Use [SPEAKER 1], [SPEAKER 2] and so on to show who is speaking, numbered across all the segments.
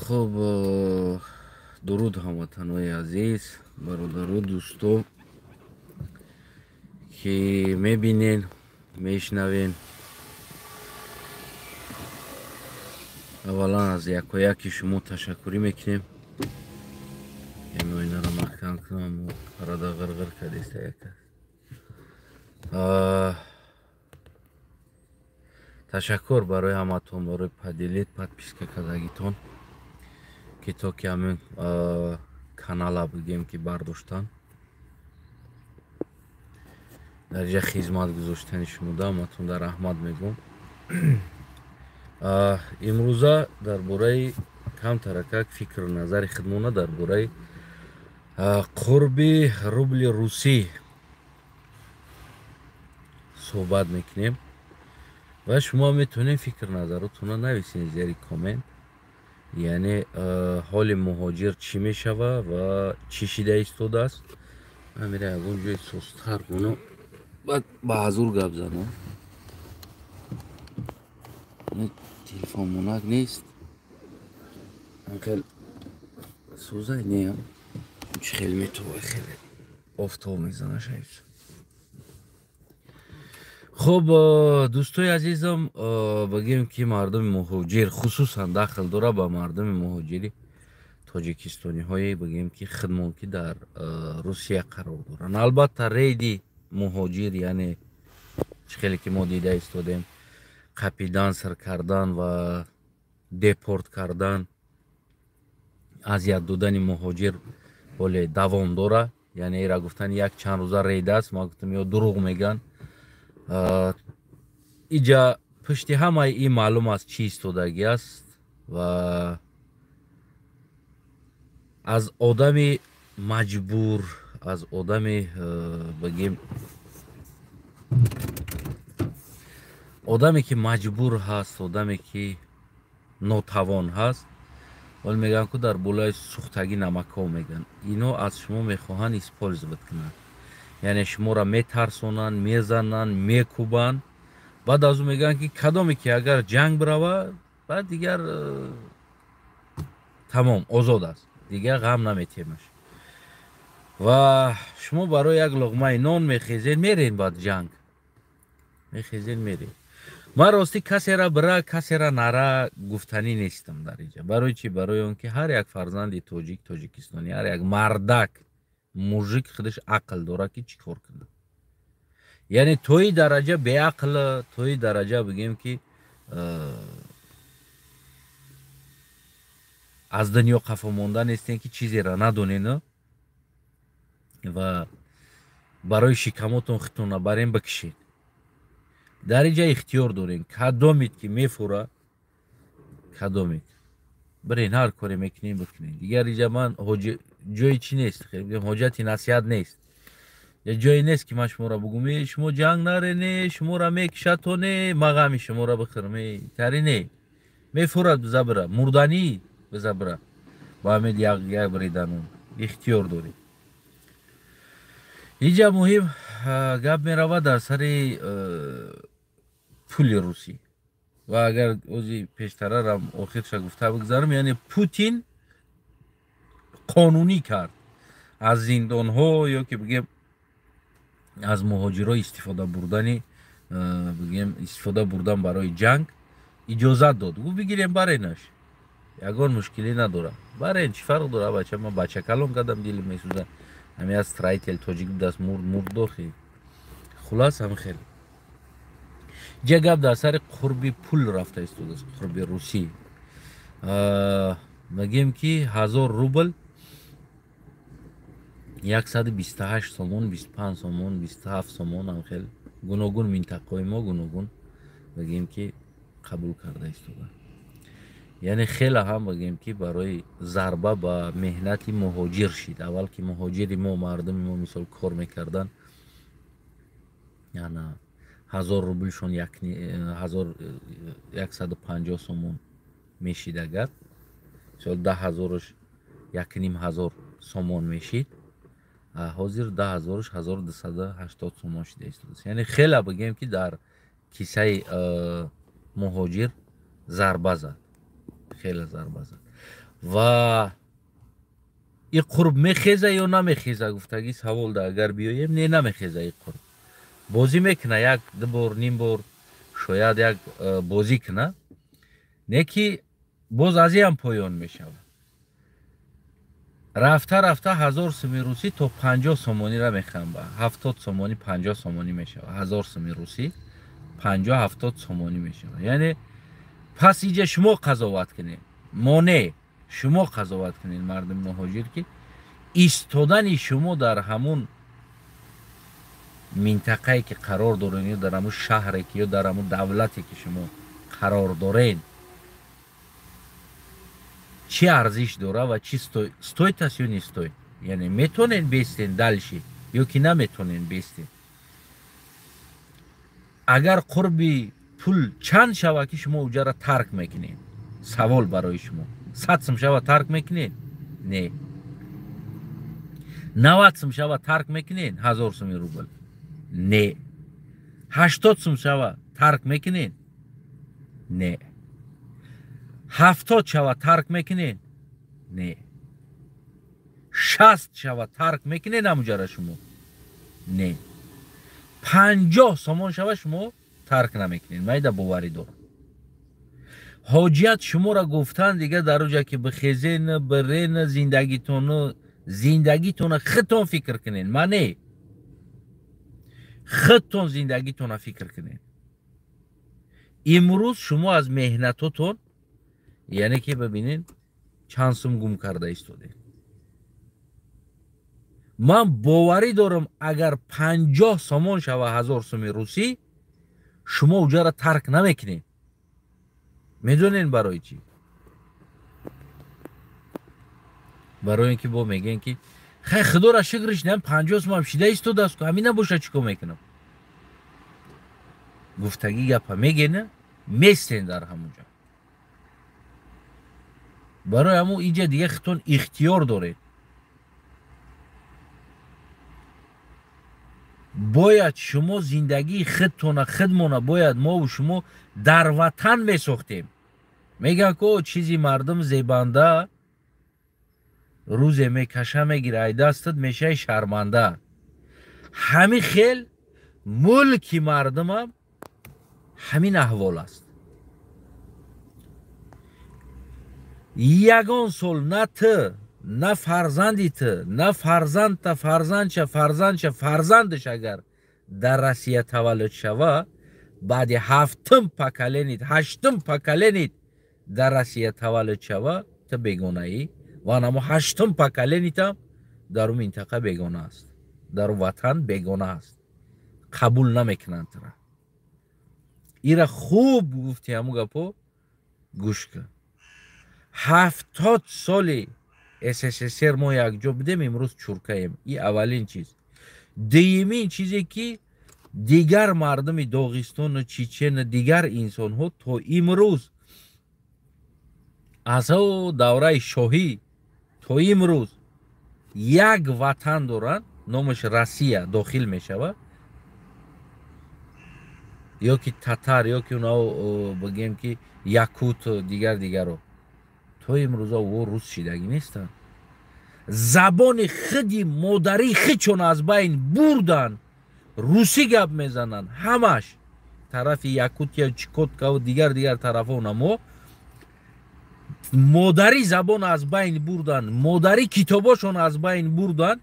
[SPEAKER 1] Хуб, дуруд ҳамватанои азиз, бародару дӯсто, ки мебинен, мешнавен. Аввалан аз якояки шумо ташаккурӣ мекунем. Оинаро маҳкам кунам, парада ғирғир кардеста яка. Ташаккур барои ҳаматон, барои поделить, подписка кардагитон, ки то ки ҳамин канала бигем ки бардоштан, дар ҷа хизмат гузоштани шумода ҳаматон дар раҳмат мегӯм. Имрӯза дар бораи камтаракак фикру назари худмона дар бораи қурби рубли русӣ суҳбат мекунем ва шумо метавонед фикр назаротонро нависед зери коммент. Яъне ҳоли муҳоҷир чӣ мешава ва чӣ шида истодааст. Ман мера ягон ҷои сустар кунам, баъд ба ҳазур гап занам. Телефонмонак нест, хел сӯзай неам, чӣ хеле метова, хеле офтоб мезана шаис. Хуб, дӯстои азизам, бигем ки мардуми муҳоҷир хусусан дахл дора ба мардуми муҳоҷири тоҷикистониҳое, бигем ки хидмон ки дар Русия қарор доранд. Албатта рейди муҳоҷир, яъне чӣ хеле ки мо дида истодем, қапидан, сир кардан ва депорт кардан, азият додани муҳоҷир ҳоле давом дора. Яъне ира гуфтан як чанд рӯза рейд аст, ма гуфтам ё дурӯғ меган. Иҷа пушти ҳамаи ин маълум аст чӣ истодагӣ аст ва аз одами маҷбур, аз одами бигем одаме ки маҷбур ҳаст, одаме ки нотавон ҳаст, вале мегӯянд ку дар болои сӯхтагӣ намакҳо мегӯянд. Ино аз шумо мехоҳанд использовать кунанд, яъне шуморо метарсонанд, мезананд, мекӯбанд. Баъд аз ӯ мегӯянд ки кадоме ки агар ҷанг бирава, баъд дигар тамом озод аст, дигар ғам наметемаш. Ва шумо барои як луғмаи нон мехезед, мерен, баъд ҷанг мехезед, мерен. Ман ростӣ касера бира, касера нара гуфтанӣ нестам дар инҷа. Барои чӣ? Барои он ки ҳар як фарзанди тоҷик, тоҷикистонӣ, ҳар як мардак, мужик худаш ақл дорад ки чӣ кор кунад. Яъне тои дараҷа беақл, тои дараҷа бигем ки аз дунё қафо монда нестем ки чизеро надонен ва барои шикамотон худтон набарем, бикишед. Дар инҷа ихтиёр дорем, кадомед ки мефура, кадомед бирен, ҳар коре мекунем бикунем. Дигар инҷа ман ҷои чӣ нест, ҳоҷати насиҳат нест, ҷое нест ки ман шуморо бугум шумо ҷанг нарене, шуморо мекишад то не, ма ғами шуморо бихӯрам, тари не. Мефурад, биза бира, мурданӣ биза бира, ба ҳамед як бриданун ихтиёр дорем. Инҷа муҳим гап меравад дар сари пули русӣ. Ва агар ози пештарарам охирша гуфта бигзарам, яъне Путин қонунӣ кард аз зиндонҳо ё ки бигем аз муҳоҷиро истифода бурдани, бигем истифода бурдан барои ҷанг иҷозат дод. Гуфт бигирем, баренаш, ягон мушкилӣ надорад, барен, чӣ фарқ дорад, бача, ман бача калон кардам, дилим месӯзад. Ҳами аз строитель тоҷик будааст, мурд, мурд дохи. Хулас ҳами хеле ҷа гап дар сари қурби пул рафта истодааст, қурби русӣ. Мегӯем ки 1000 рубл 128 сомон, 25 сомон, 27 сомон, ҳам хел гуногун минтақаҳои мо гуногун мегӯем ки қабул карда истодаанд. Яъне хеле ҳам бигӯем ки барои зарба ба меҳнати муҳоҷир шид. Аввал ки муҳоҷири мо, мардуми мо мисол кор мекарданд, яна 1000 рублшон 1150 сомон мешид, агар мисол 10 000-аш 1500 сомон мешид, ҳозир 10 000-аш 1280 сомон шида истодааст. Яъне хеле бигӯем ки дар кисаи муҳоҷир зарба зад, хеле зарба зад. Ва и қурб мехеза ё намехеза гуфтагӣ савол да агар биёем, не, намехеза. И қурб бозӣ мекуна як ду бор, ним бор шояд як бозӣ куна, не ки боз аз иам поён мешавад. Рафта рафта 1000 суми русӣ то 50 сомониро мехамба, 70 сомонӣ 50 сомонӣ мешавад. 1000 суми русӣ 50-70 сомонӣ мешавад. Яъне пас иҷа шумо қазоват кунед, мо не, шумо қазоват кунед, мардуми муҳоҷир, ки истодани шумо дар ҳамун минтақае ки қарор дорен, ё дар ҳамун шаҳре ки, ё дар ҳамун давлате ки шумо қарор дорен, чӣ арзиш дора ва чӣ стоит аст ё не стоит. Яъне метонен бестен дальше ё ки наметонен бестен. Агар қурби пул чанд шава ки шумо уҷара тарк мекунед? Савол барои шумо: 100 сум шава тарк мекунед? Не. 90 сум шава тарк мекунед? 1000 суми рубл? Не. 80 сум шава тарк мекунед? Не. 70 шава тарк мекунед? Не. 60 шава тарк мекунед ҳамуҷара шумо? Не. 50 сомон шава шумо тарк намекунед. Майда боварӣ дорам. Ҳоҷият шуморо гуфтан дига дар уҷа ки бихезен, бирен, зиндагитона худтон фикр кунед. Ма не, худтон зиндагитона фикр кунед. Имрӯз шумо аз меҳнатотон, яъне ки бибинед, чанд сум гум карда истодед. Ман боварӣ дорам, агар 50 сомон шава 1000 суми русӣ, шумо уҷара тарк намекунед. Медонед барои чӣ? Барои ин ки бо мегӯен ки хай, худоро шукриш, нам 50 сумам шида истодааст, ку ҳамин набоша чӣ кор мекунам? Гуфтагӣ гапа мегена, местен дар ҳамунҷа. Барои ҳамун инҷа дига худтон ихтиёр доред. Бояд шумо зиндагии худтона, худмона бояд мову шумо дар ватан месохтем. Мегӯянд ко чизи мардум зебанда, рӯзе мекаша мегира ай дастат, мешаи шарманда. Ҳамин хел мулки мардумам ҳамин аҳвол аст. Ягон сол на ту, на фарзанди ту, на фарзандта, фарзандча, фарзандча, фарзандаш агар дар Россия таваллуд шава, баъди ҳафтум поколенит, ҳаштум поколенит дар Россия таваллуд шава, ту бегонаӣ ва намо ҳаштум поколенитам дар ӯ минтақа бегона аст, дар ӯ ватан бегона аст, қабул намекунанд тура. Ира хуб гуфти, ҳамун гапо гӯш кун. 70 соли СССР мо якҷо будем, имрӯз чуркаем. И аввалин чиз. Дуюмин чизе ки дигар мардуми Доғистону Чечену дигар инсонҳо то имрӯз аз давраи шоҳӣ то имрӯз як ватан доранд, номаш Россия дохил мешавад, ё ки татар, ё ки унао бигем ки якут, дигар дигаро, то имрӯза о рус шидагӣ нестанд. Забони худи модарии худшон аз байн бурданд, русӣ гап мезананд ҳамаш. Тарафи Якутия, Чукоткаву дигар дигар тарафҳо намо модарӣ забон аз байн бурданд, модарӣ китобошон аз байн бурданд,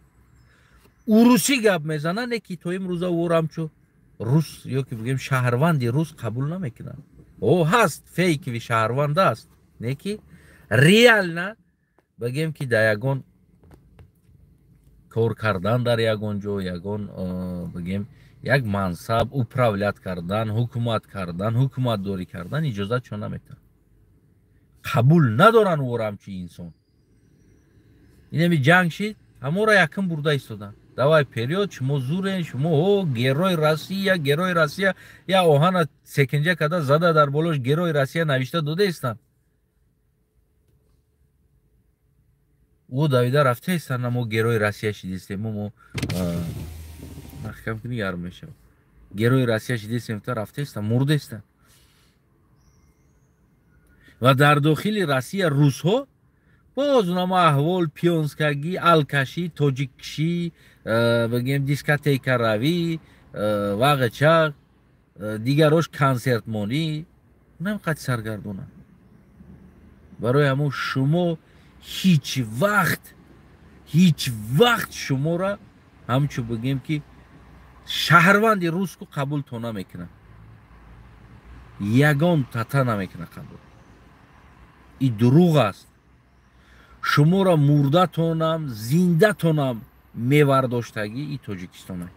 [SPEAKER 1] урусӣ гап мезананд, не ки то имрӯза ӯро ҳамчун рус ё ки бигем шаҳрванди рус қабул намекунанд. О ҳаст фейкви шаҳрванд аст, не ки реально бигем ки дар ягон кор кардан, дар ягон ҷо, ягон бигем як мансаб управлять кардан, ҳукумат кардан, ҳукуматдорӣ кардан иҷозатшон наметаванд, қабул надоранд ӯро ҳамчун инсон. Инами ҷанг шид, ҳаморо якм бурда истоданд. Давай период, шумо зурен, шумо о герой Россия, герой Россия, я оҳана секинҷа карда зада дар болош герой Россия навишта додаистанд. Ӯ давида рафтаистанд, мо герой Россия шидистем, мо маҳкам кунӣ гарм мешавад. Герой Россия шидистем, рафтаистанд, мурдаистанд. Ва дар дохили Россия русҳо Боз унама аҳвол пионскагӣ, алкашӣ, тоҷиккишӣ, бигем дискотекаравӣ, вағичақ, дигарош консертмонӣ, унам қати саргардонанд. Барои ҳамон шумо ҳеҷ вақт шуморо ҳамчун бигем ки шаҳрванди руску қабул то намекунад, ягон тата намекунад қабул. И дурӯғ аст. Шуморо мурдатонам, зиндатонам мевардоштагӣ и Тоҷикистона.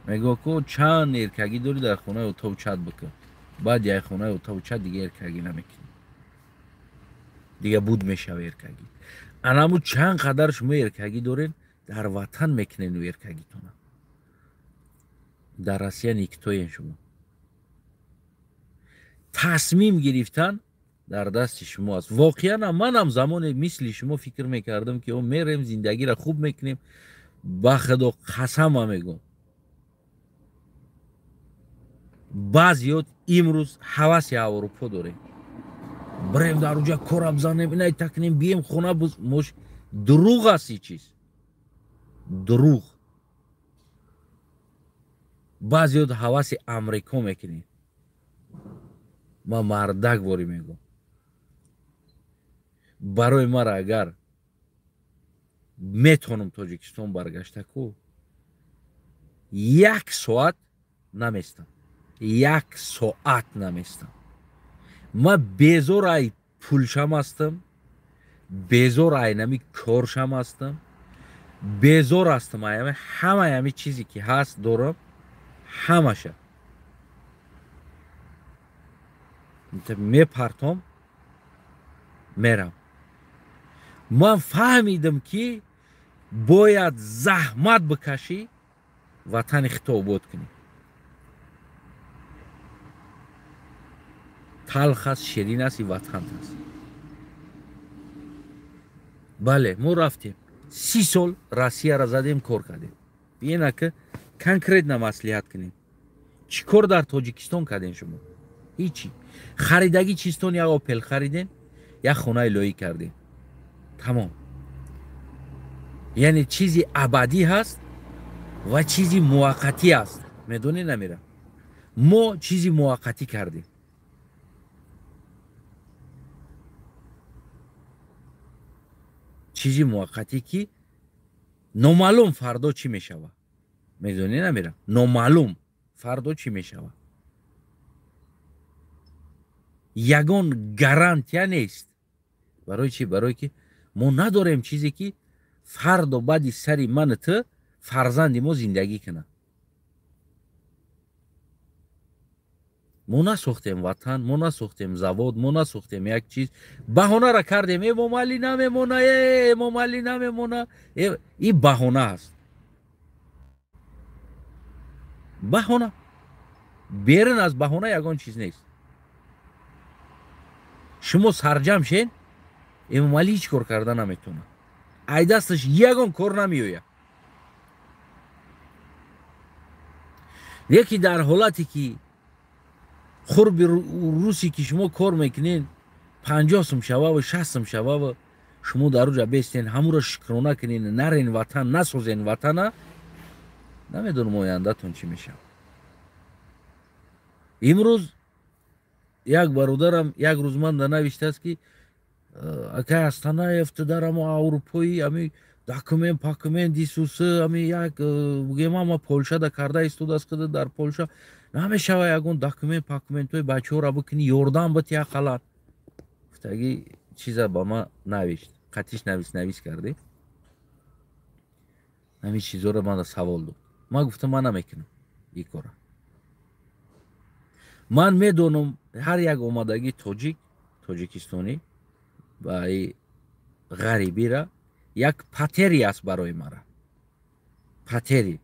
[SPEAKER 1] Мегӯ ку чанд эркагӣ дорӣ дар хонаи отаву чат бикун, баъд яй хонаи отаву чат дига эркагӣ намекунӣ, дига буд мешава эркагӣ. Анаму чанд қадар шумо эркагӣ дорен, дар ватан мекунен эркагитона. Дар Россия никтоен шумо. Тасмим гирифтан дар дасти шумо аст. Воқеан манам замоне мисли шумо фикр мекардам ки мерем зиндагиро хуб мекунем. Ба худо қасама мегӯм, баъзеёт имрӯз ҳаваси Аврупо дорем, бирем дар уҷа кора бизанем, инай такнем, бием хона мош. Дурӯғ аст и чиз, дурӯғ. Баъзеёт ҳаваси Амрико мекунем. Ман мардак ворӣ мегӯм, барои мара агар метавонам Тоҷикистон баргашта ку, як соат наместам, як соат наместам. Ман безор ай пулшам ҳастам, безор ай нами коршам ҳастам, безор ҳастам ай ҳамаи ҳами чизе ки ҳаст дорам, ҳамаша мепартом, мерам. Ман фаҳмидам ки бояд заҳмат бикашӣ, ватани худто обод кунӣ. Талх аст, ширин аст, и ватант аст. Бале, мо рафтем 30 сол Россияро задем, кор кардем. Биена ки конкретно маслиҳат кунем, чӣ кор дар Тоҷикистон кардем шумо? Ҳичи. Харидагӣ чизтон як Опел харидем, як хонаи лоӣ кардем, тамом. Яъне чизи абадӣ ҳаст ва чизи муваққатӣ аст. Медонӣ намира, мо чизи муваққатӣ кардем. Чизи муваққатӣ ки номаълум фардо чӣ мешавад. Медонӣ намира, номаълум фардо чӣ мешавад. Ягон гарантия нест. Барои чӣ? Барое ки мо надорем чизе ки фардо баъди сари ману ту фарзанди мо зиндагӣ кунад. Мо насохтем ватан, мо насохтем завод, мо насохтем як чиз. Баҳонара кардем, Эмомалӣ намемона, Эмомалӣ намемона. И баҳона аст, баҳона. Берун аз баҳона ягон чиз нест. Шумо сарҷам шен, Эмомалӣ ҳеҷ кор карда наметавонад, ай дасташ ягон кор намеояд. Яке дар ҳолате ки қурби русе ки шумо кор мекунед 50 сум шававу 60 сум шававу, шумо дар уҷа бестен, ҳамуро шукрона кунед, нарен ватан, насозен ватана, намедонам ояндатон чӣ мешавад. Имрӯз як бародарам як рӯз ман да навиштааст ки акай Астанаев ту дар амо аврупоӣ ами документ пакумент дисусы ами як бугем ама Полшада карда истодааст, худа дар Полша намешава ягон документ пакументҳои бачаҳоро бикунӣ, ёрдам бити ақаллан. Гуфтаги чиза ба ман навишт, қатиш навис карди, ҳамин чизоро ман савол дод. Ман гуфтам ман намекунам ин кора. Ман медонам ҳар як омадагӣ тоҷик, тоҷикистонӣ ва ғарибира як патери аст барои мара. Патери.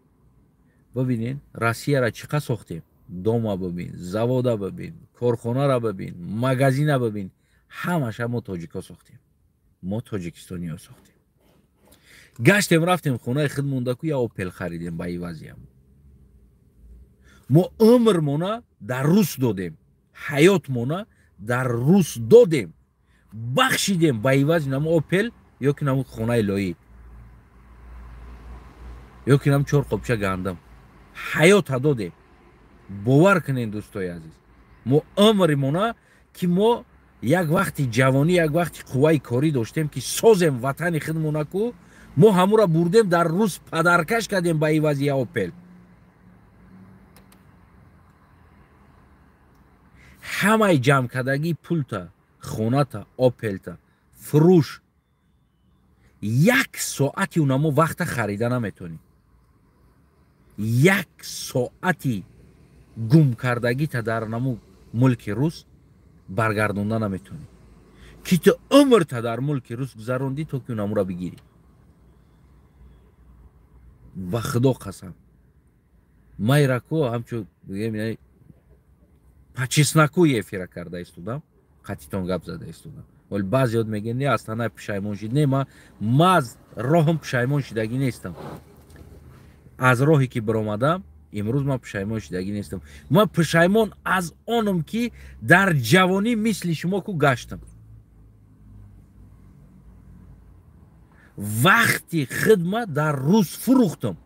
[SPEAKER 1] Бибинед, Россияра чӣ қа сохтем? Дома бибин, завода бибин, корхонара бибин, магазина бибин. Ҳамаша мо тоҷико сохтем. Мо тоҷикистониҳо сохтем. Гаштем, рафтем хонаи худ мондаку я Опел харидем ба ивазиам. Мо умрмона дар рус додем, ҳаётмона дар рус додем. бахшидем ба ивази намо Опел ё ки намо хонаи лоӣ ё ки нам 4 қопча гандам. Ҳаёта додем. Бовар кунед, дӯстои азиз, мо умримона ки мо як вақти ҷавонӣ, як вақти қувваи корӣ доштем ки созем ватани худмона ку, мо ҳамура бурдем дар рус падаркаш кардем ба ивази я Опел. Ҳамаи ҷамъкардагии пулта, хоната, Опелта фурӯш, як соати унамо вақта харида наметонӣ. Як соати гумкардагита дар наму мулки рус баргардонда наметонӣ, ки ту умрта дар мулки рус гузарондӣ то ки унамура бигирӣ. Ба худо қасам, майрако ҳамчун по чесноку эфира карда истодам, қатитон гап зада истодам. Вале баъзеёт мегӯянд, не, астана пушаймон шид. Не, ма аз роҳам пушаймон шидагӣ нестам. Аз роҳе ки биромадам, имрӯз ман пушаймон шидагӣ нестам. Ман пушаймон аз онам, ки дар ҷавонӣ мисли шумо ку гаштам. Вақти хидма дар рус фурӯхтам,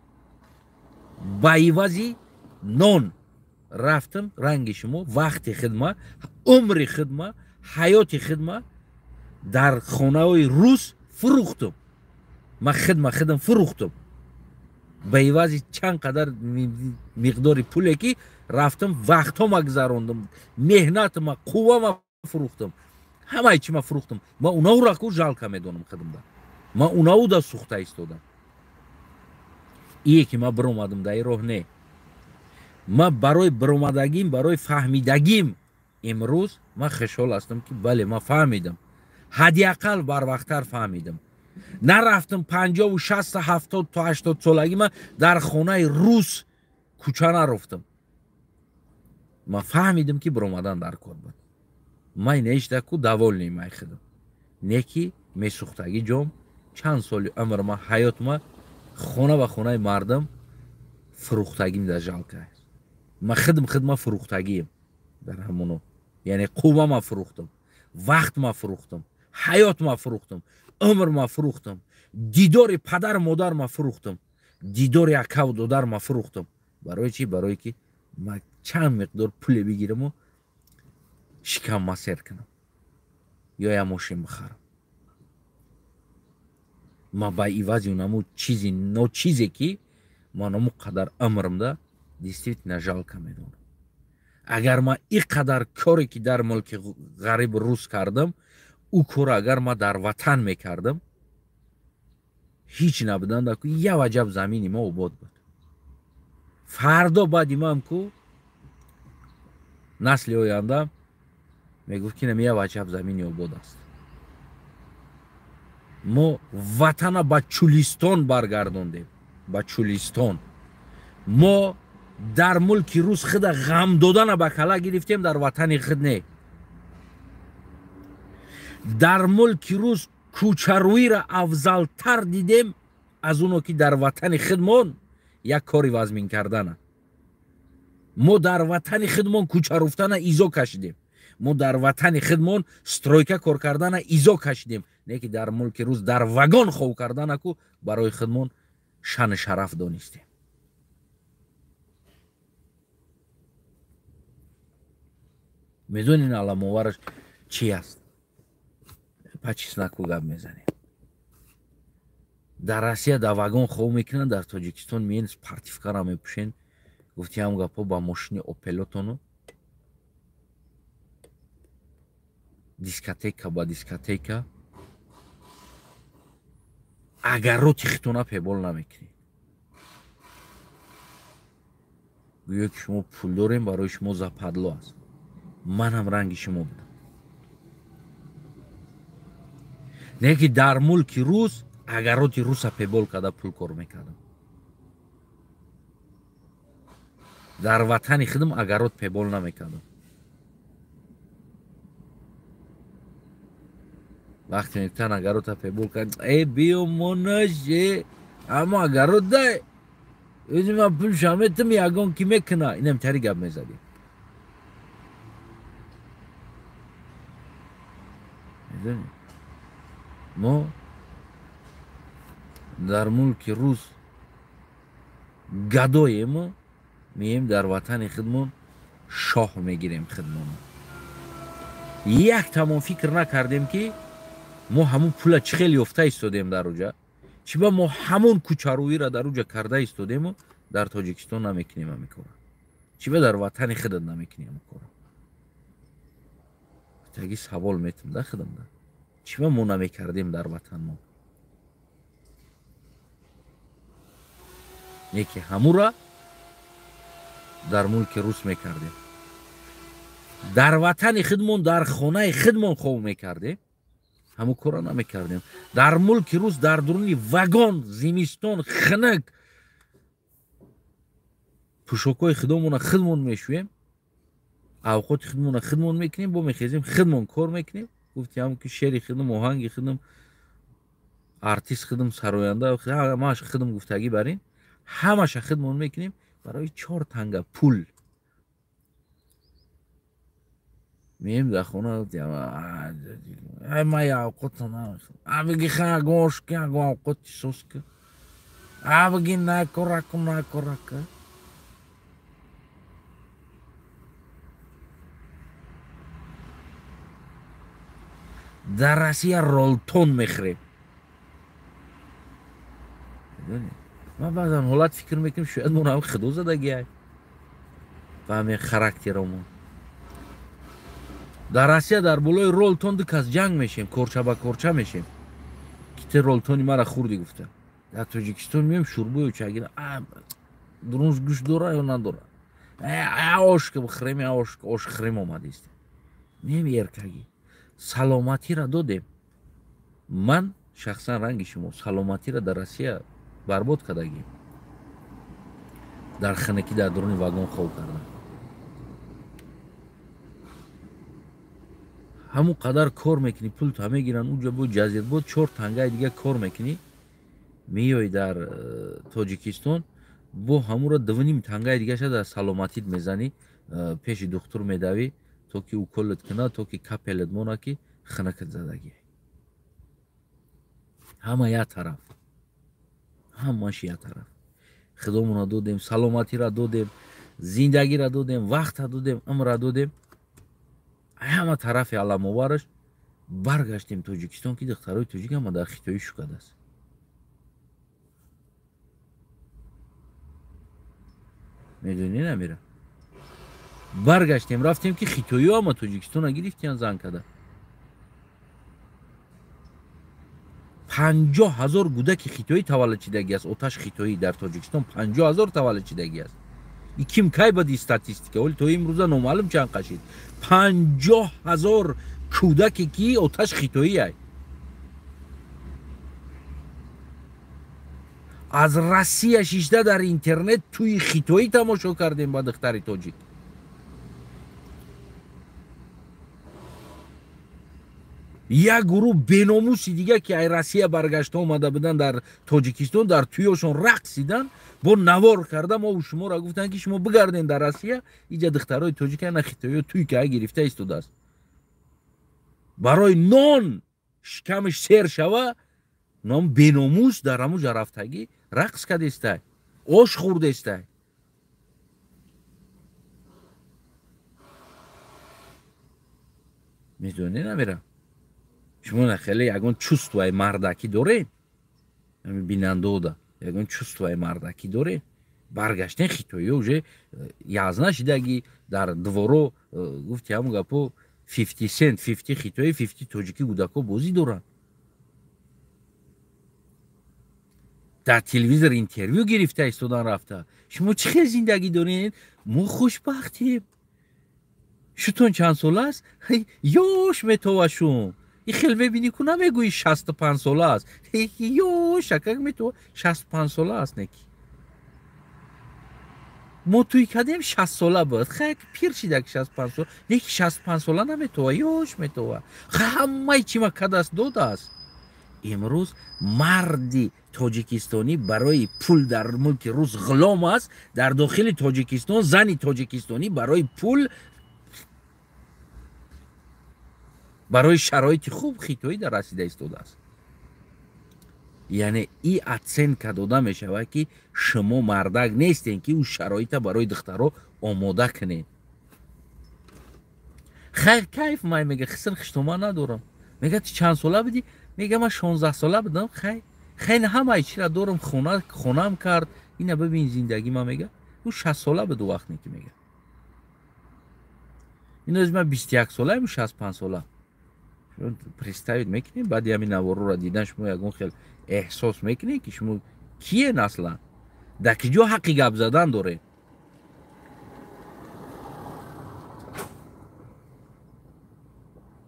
[SPEAKER 1] ба ивази нон рафтам ранги шумо. Вақти хидма, умри хидма, ҳаёти хидма дар хонаҳои рус фурӯхтам. Ман хидма хидам фурӯхтам ба ивази чанд қадар миқдори пуле ки рафтам, вақтҳома гузарондам, меҳнатма, қуввама фурӯхтам, ҳамаи чима фурӯхтам. Ман унаро ку жалка медонам хидмда. Ман унауда сӯхта истодам. Ие ки ман биромадам дар ин роҳ, не. Ман барои биромадагим, барои фаҳмидагим имрӯз ман хушҳол ҳастам, ки бале, ман фаҳмидам. Ҳадди ақал барвақттар фаҳмидам. Нарафтам 50, 60, 70 то 80 солагӣ ман дар хонаи рус кӯча нарафтам. Ман фаҳмидам, ки биромадан дар кор буд. Ман нешда ку довольный май худам. Не ки месӯхтагӣ ҷом чанд соли умрма, ҳаётма хона ба хонаи мардам фурӯхтагим дар жалка аст. Ман худам худма фурӯхтагием дар ҳамоно. Яъне қуввама фурӯхтам, вақтма фурӯхтам, ҳаётма фурӯхтам, умрма фурӯхтам, дидори падар модарма фурӯхтам, дидори акаву додарма фурӯхтам. Барои чӣ? Барое ки ман чанд миқдор пуле бигираму шикамма сер кунам ё я мошин бихарам. Ман ба ивази унаму чизи ночизе ки ман ому қадар умрмда действительно жалка медонам. Агар ман ин қадар коре ки дар мулки ғариб рус кардам, ӯ корро агар ман дар ватан мекардам, ҳеҷ набуданда ку я ваҷаб замини мо обод буд. Фардо баъди ман ку насли оянда мегуфт, ки я ваҷаб замини обод аст. Мо ватана ба Чулистон баргардондем, ба Чулистон. Мо дар мулки рус худа ғам додана ба кала гирифтем, дар ватани худ не. Дар мулки рус кӯчарӯиро афзалтар дидем аз оно ки дар ватани худмон як кори вазмин кардана. Мо дар ватани худмон кӯчаруфтана изо кашидем. Мо дар ватани худмон стройка кор кардана изо кашидем. Не ки дар мулки рус дар вагон хов кардана ку барои худмон шану шараф донистем. Медонин аламовараш чи аст? По чесноку гап мезанем. Дар Россия дар вагон хов мекунанд, дар Тоҷикистон миен спортивкара мепӯшен. Гуфти ҳам гапҳо ба мошини Опелотону дискотека ба дискотека агар роти хитона пебол намекунед. Гӯё ки шумо пул дорем, барои шумо западло аст. Ман ҳам ранги шумо будам. Не ки дар мулки рус агар роти руса пебол карда пул кор мекардам. Дар ватани худам агар рот пебол намекардам. Вақте мегуфтанд агар рота пебол кард, э биё монаше, аммо агар рот дай, өзи ман пулша метам, ягон ки мекуна. Инам тари гап мезадем. Медонӣ, мо дар мулки рус гадоему, меем дар ватани худмон шоҳ мегирем худмон. Як тамом фикр накардем, ки мо ҳамун пула чӣ хел ёфта истодем дар уҷа, чӣ ба мо ҳамон кӯчарӯиро дар уҷа карда истодему дар Тоҷикистон намекунем ҳамин кора, чӣ ба дар ватани худат намекунем ҳамин кора. Таги савол метум да худамда, чӣ ба мо намекардем дар ватанмон? Не ки ҳамура дар мулки рус мекардем, дар ватани худмон, дар хонаи худмон хоб мекардем, ҳамун корро намекардем. Дар мулки рус дар дуруни вагон зимистон хунук пӯшокҳои худомона худмон мешӯем, авқоти худмона худмон мекунем, бо мехезем худмон кор мекунем. Гуфти ҳамун ки шери худм, оҳанги худм, артист худм, сароянда ҳамааш худм гуфтагӣ бар ин ҳамаша худмон мекунем барои 4 танга пул. Меем дар хона, ма авқота намехӯрам, ха гош ки аго авқоти сос ки, абги накораку накорака. Дар Россия ролтон мехӯрем. Ман баъзан ҳолат фикр мекунам, шояд моро ҳам худо задагиай ба ҳамин характеромон. Дар Россия дар болои ролтон ду кас ҷанг мешем, корча ба корча мешем, ки те ролтони мара хурдӣ гуфта. Дар Тоҷикистон меем шурбою чагина, дурунш гӯшт дора ё надора, ош хӯрем, ош хӯрем омадист. Меем эркагӣ саломатиро додем. Ман шахсан ранги шумо саломатиро дар Россия барбод кардагим, дар ханакӣ дар дуруни вагон хоб кардам. Ҳамун қадар кор мекунӣ, пулта мегиранд, уҷа бо ҷазирбод 4 тангаи дига кор мекунӣ, меёй дар Тоҷикистон бо ҳамуро 2.5 тангаи дигаша дар саломатит мезанӣ, пеши духтур медавӣ то ки уколат кунад, то ки капелат монад, ки ханакат задагӣ. Ҳама як тараф, ҳамаш як тараф. Худомонро додем, саломатиро додем, зиндагиро додем, вақтро додем, умрро додем. Ҳама тарафи аламовараш баргаштем Тоҷикистон, ки духтарои тоҷик ҳама дар хитоӣ шукадааст. Медонӣ намира? Баргаштем, рафтем, ки хитоиё ҳама Тоҷикистона гирифтиян зан када. 50 000 гудаки хитоӣ таваллуд шидагӣ аст. Оташ хитоӣ дар Тоҷикистон 50 000 таваллуд шидагӣ аст. И ким кай бади статистика, вале то имрӯза номаълум чанд қашид. 50 000 кӯдаке ки оташ хитоӣ ай. Аз Россия шишта дар интернет тӯи хитоӣ тамошо кардем ба духтари тоҷик. Як гурӯҳ беномуси дига ки ай Россия баргашта омада буданд дар Тоҷикистон, дар тӯёшон рақсидан, бо навор карда мо шуморо гуфтанд, ки шумо бигарден дар Россия, иҷа духтарои тоҷик на хитоиё тӯй ки ай гирифта истодааст. Барои нон шикамаш сер шава, ном беномус дар ҳамун ҷарафтагӣ рақс кардестай, ош хӯрдестай. Медонӣ намера? Шумо на хеле ягон чувствои мардакӣ доред? Бинандода ягон чувствои мардакӣ доред? Баргаштен хитоиё уже язна шидаги дар дворо, гуфти ҳамун гапо 50 cent, 50 хитоӣ, 50 тоҷикӣ гудако бозӣ доранд. Дар телевизор интервю гирифта истодан рафта. Шумо чӣ хел зиндагӣ доред? Мо хушбахтем. Шутон чанд сола аст? Ёш метовашум. И хел мебинӣ ку намегӯӣ 65 сола аст. Ёш акак метова 65 сола аст неки. Мо тӯй кардем 60 сола буд. Хай пир шида ки 65 сола. Неки 65 сола наметова, ёш метова. Ҳамаи чима кадаст додааст. Имрӯз марди тоҷикистонӣ барои пул дар мулки рус ғулом аст. Дар дохили Тоҷикистон зани тоҷикистонӣ барои пул Барои шароити хуб хитоӣ дар расида истодааст. Яъне и оценка дода мешавад, ки шумо мардак нестен, ки ӯ шароита барои духтаро омода кунед. Хайр, кайф май мега, хиср хиштома надорам. Мега ту чанд сола будӣ? Мега ман 16 сола будам. Хай, хеле ҳамаи чира дорам, хонам кард. Ина бибин зиндагӣ ма мега. Ӯ 60 сола буд вақте ки мега. Ин аз ман 21 солаем, 65 сола. Представить мекунем, баъди ҳамин наворро дидан шумо ягон хел эҳсос мекунед, ки шумо киен аслан? Дар ки ҷо ҳаққи гап задан доред?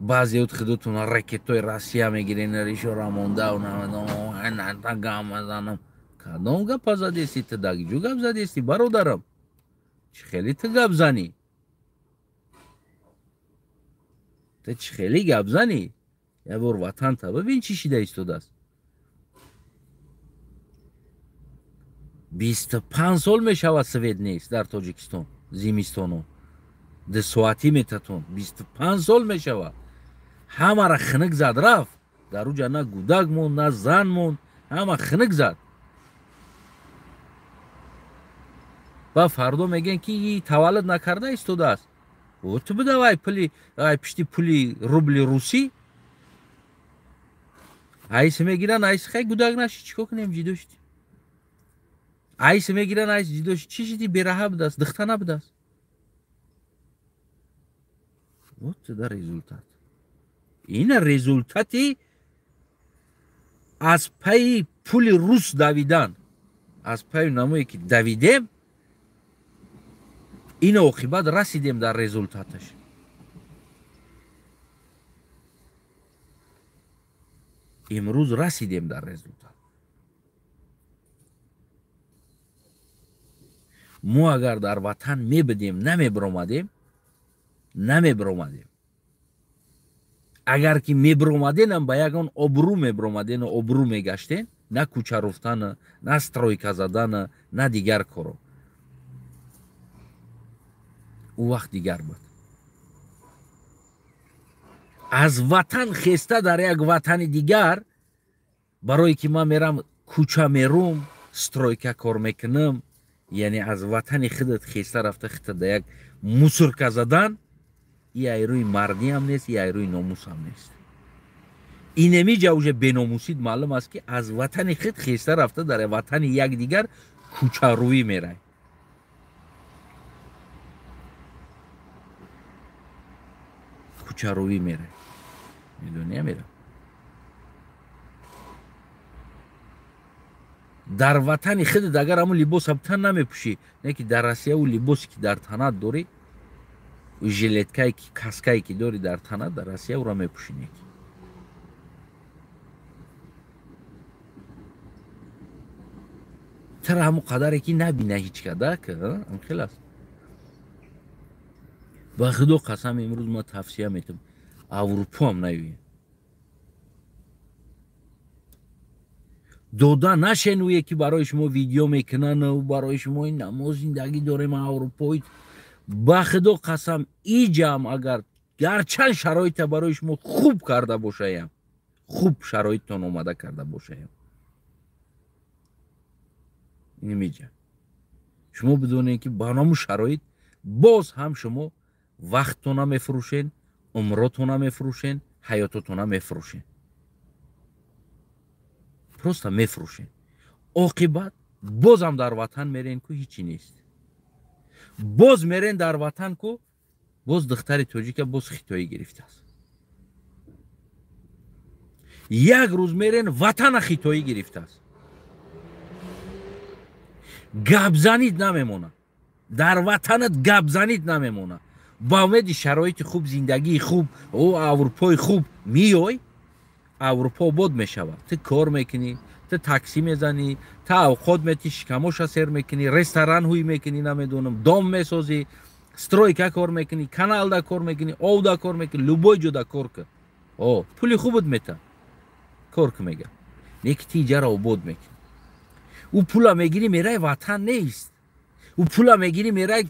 [SPEAKER 1] Баъзеот худотона ракетои Россия мегирен, ришора монда, гап мезанам. Кадом гапа задести ту? Дар ки ҷо гап задести, бародарам? Чӣ хеле ту гап занӣ? Ту чӣ хеле гап занӣ? Як бор ватанта бибин чӣ шида истодааст. 25 сол мешавад свет нест дар Тоҷикистон, зимистоно. 2 соатӣ метатон. 25 сол мешавад. Ҳамара хиник зад рафт. Дар уҷа на гудак монд, на зан монд, ҳама хиник зад. Ва фардо мегӯянд, ки таваллуд накарда истодааст. Ту бидавай пули, ай пишти пули рубли русӣ. Айс мегиранд, айс хай гудак наши, чӣ кор кунем, ҷидо шудем. Айс мегиранд, айс ҷидо шуд. Чӣ шуди? Бераҳа будааст, духта набудааст. Вот да результат. Ина результати аз пайи пули рус давидан, аз пайи намое ки давидем, ина оқибат расидем дар результаташ. Имрӯз расидем дар результат. Мо агар дар ватан мебудем, намебиромадем. Агар ки мебиромаденам, ба ягон обрӯ мебиромадену обрӯ мегаштен, на кӯча руфтана, на стройка задана, на дигар коро. Ӯ вақт дигар буд. Аз ватан хеста дар як ватани дигар, барое ки ман мерам кӯча мерум, стройка кор мекунам, яъне аз ватани худат хеста рафта хита дар як мусорка задан, и айрӯи мардиам нест, и айрӯи номусам нест. Инемиҷа уже беномусид маълум аст, ки аз ватани худ хеста рафта дар ватани якдигар кӯчарӯӣ мерай. Кӯчарӯӣ мерай. Медонӣ мерам. Дар ватани худат агар ҳамун либоса тан намепӯшӣ, не ки дар Россия ӯ либосе ки дар танат дорӣ, жилеткае ки каскае ки дорӣ дар танат, дар Россия ӯро мепӯшӣ неки. Тара ҳамун қадаре ки набина ҳеҷ када, ам хел аст. Ба худо қасам, имрӯз ма тавсия метам, Аврупоам наёем. Дода нашенуе ки барои шумо видео мекунанд, барои шумо ин намоз зиндагӣ дорем аврупои. Ба худо қасам, иҷам агар гарчанд шароита барои шумо хуб карда бошаям, хуб шароиттон омада карда бошаям, инмиҷа шумо бидонед, ки ба ҳамун шароит боз ҳам шумо вақттона мефурӯшен, умротона мефурӯшен, ҳаётотона мефурӯшен. Просто мефурӯшен. Оқибат бозам дар ватан мерен, ку ҳичи нест. Боз мерен дар ватан, ку боз духтари тоҷика боз хитоӣ гирифтааст. Як рӯз мерен ватана хитоӣ гирифтааст. Гапзанид намемонад. Дар ватанат гапзанид намемонад. Ба умеди шароити хуб, зиндагии хуб, ӯ Аврупои хуб меёй, Аврупо обод мешавад. Ту кор мекунӣ, ту таксӣ мезанӣ, ту авқот метӣ, шикамоша сер мекунӣ, ресторан ҳуй мекунӣ, намедонам, дом месозӣ, стройка кор мекунӣ, каналда кор мекунӣ, овда кор мекунӣ, любой ҷода кор кун. О, пули хубат мета. Кор ку мега. Не ки ти иҷара обод мекунӣ. Ӯ пула мегирӣ, мерай ватан нест. Ӯ пула мегирӣ, мерай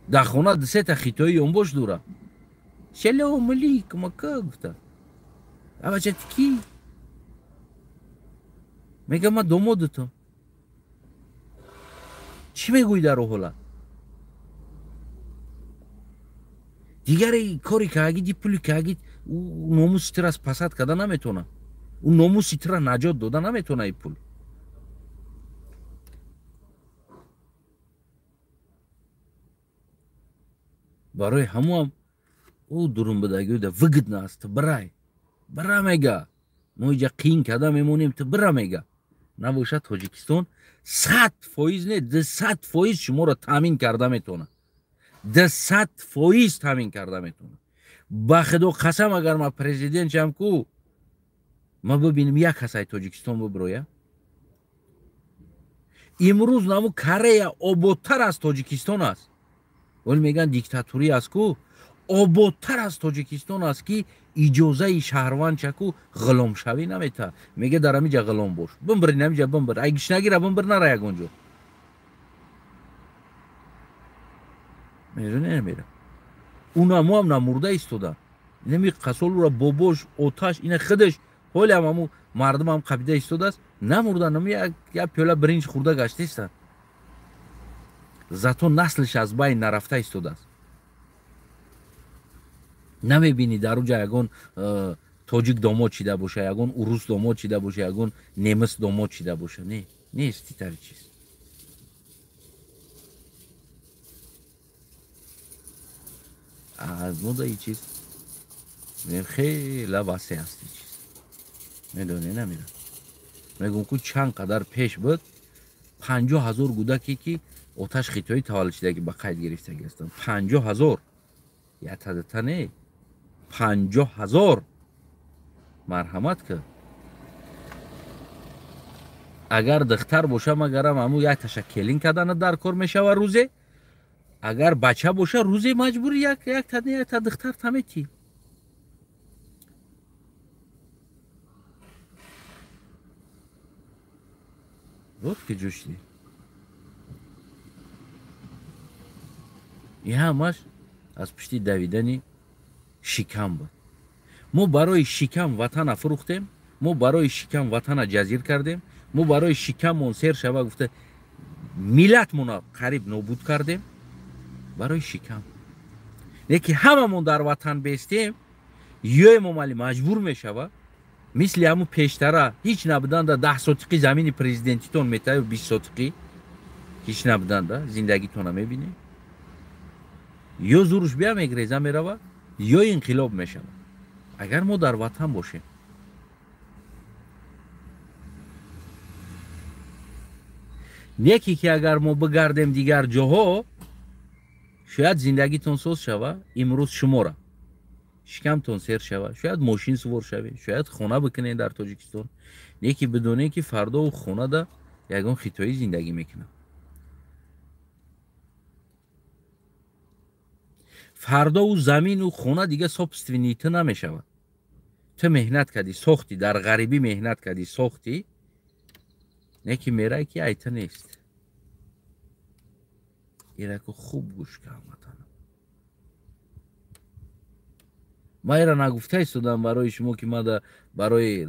[SPEAKER 1] дар хона 2-3 та хитои ёнбош дура. Шалом алейкум ака гуфта. А бача ти ки? Мега ман домодатам. Чӣ мегӯӣ дар о ҳолат? Дигаре кори каагид, пули каагид, ӯ номуси тира спасад карда наметавонад. Ӯ номуси тира наҷот дода наметавонад и пул. Барои ҳамоам ӯ дурумбудагида выгодно аст, ту бирай. Бира мега. Мо иҷа қиин карда мемонем, ту бира мега. Набошад Тоҷикистон 100% не, 200% шуморо таъмин карда метавонад. 200% таъмин карда метавонад. Ба худо қасам, агар ман президент шам ку, ман бибинам як касай Тоҷикистон бибироя. Имрӯз наму Корея ободтар аз Тоҷикистон аст. Вале мегӯянд диктатурӣ аст ку, ободтар аз Тоҷикистон аст, ки иҷозаи шаҳрвандчаку ғуломшавӣ наметаҳад. Мега дар ҳамиҷа ғулом бош, бимбир, ҳамиҷа бимбир, ай гишнагира бимбир, нара ягон ҷо. Медони намера. Унамоам намурда истода. Инами қасолура бобош, оташ, ина худаш ҳолиам ҳаму мардумам қабида истодааст, намурда, нами як пиёла биринҷ хӯрда гаштаистанд. Зато наслиш аз байн нарафта истодааст. Намебинӣ дар уҷа ягон тоҷик домод чида боша, ягон урус домод чида боша, ягон немис домод чида боша. Не, нест итари чиз. Аз мода и чиз хеле васеъ аст и чиз. Медонӣ намера. Мегӯм ку чанд қадар пеш буд 50 000 гудаке ки оташ хитоӣ таваллуд шидаги ба қайд гирифтагӣ ҳастанд. 50 000. Ятадата не. 50 000. Марҳамат ки. Агар духтар боша, магарам ҳаму як таша келин кардана дар кор мешава рӯзе. Агар бача боша, рӯзе маҷбури якта духтар таметӣ. Вот ки ҷӯшди. И ҳамаш аз пушти давидани шикам буд. Мо барои шикам ватана фурӯхтем, мо барои шикам ватана ҷазир кардем, мо барои шикаммон сер шава гуфта миллатмона қариб нобуд кардем барои шикам. Не ки ҳамамон дар ватан бестем, ё Эмомалӣ маҷбур мешава, мисли ҳамун пештара ҳеҷ набуданда 10 сотиқи замини президентитон метавӣ, 20 сотиқи ҳеҷ набуданда зиндагитона мебинӣ. Ё зуруш бия мегреза мерава, ё инқилоб мешава. Агар мо дар ватан бошем. Неки ки агар мо бигардем дигар ҷоҳо, шояд зиндагитон соз шава, имрӯз шумора шикамтон сер шава, шояд мошин сувор шавед, шояд хона бикунед дар Тоҷикистон. Неки бидонед ки фардо хонада ягон хитоӣ зиндагӣ мекунад. Фардо ӯ замину хона дига собственный ту намешавад. Ту меҳнат кардӣ, сохтӣ, дар ғарибӣ меҳнат кардӣ, сохтӣ, неки мерай ки ай ту нест. Ираку хуб гӯш кун, ватанам. Ман ира нагуфта истодам барои шумо ки ман барои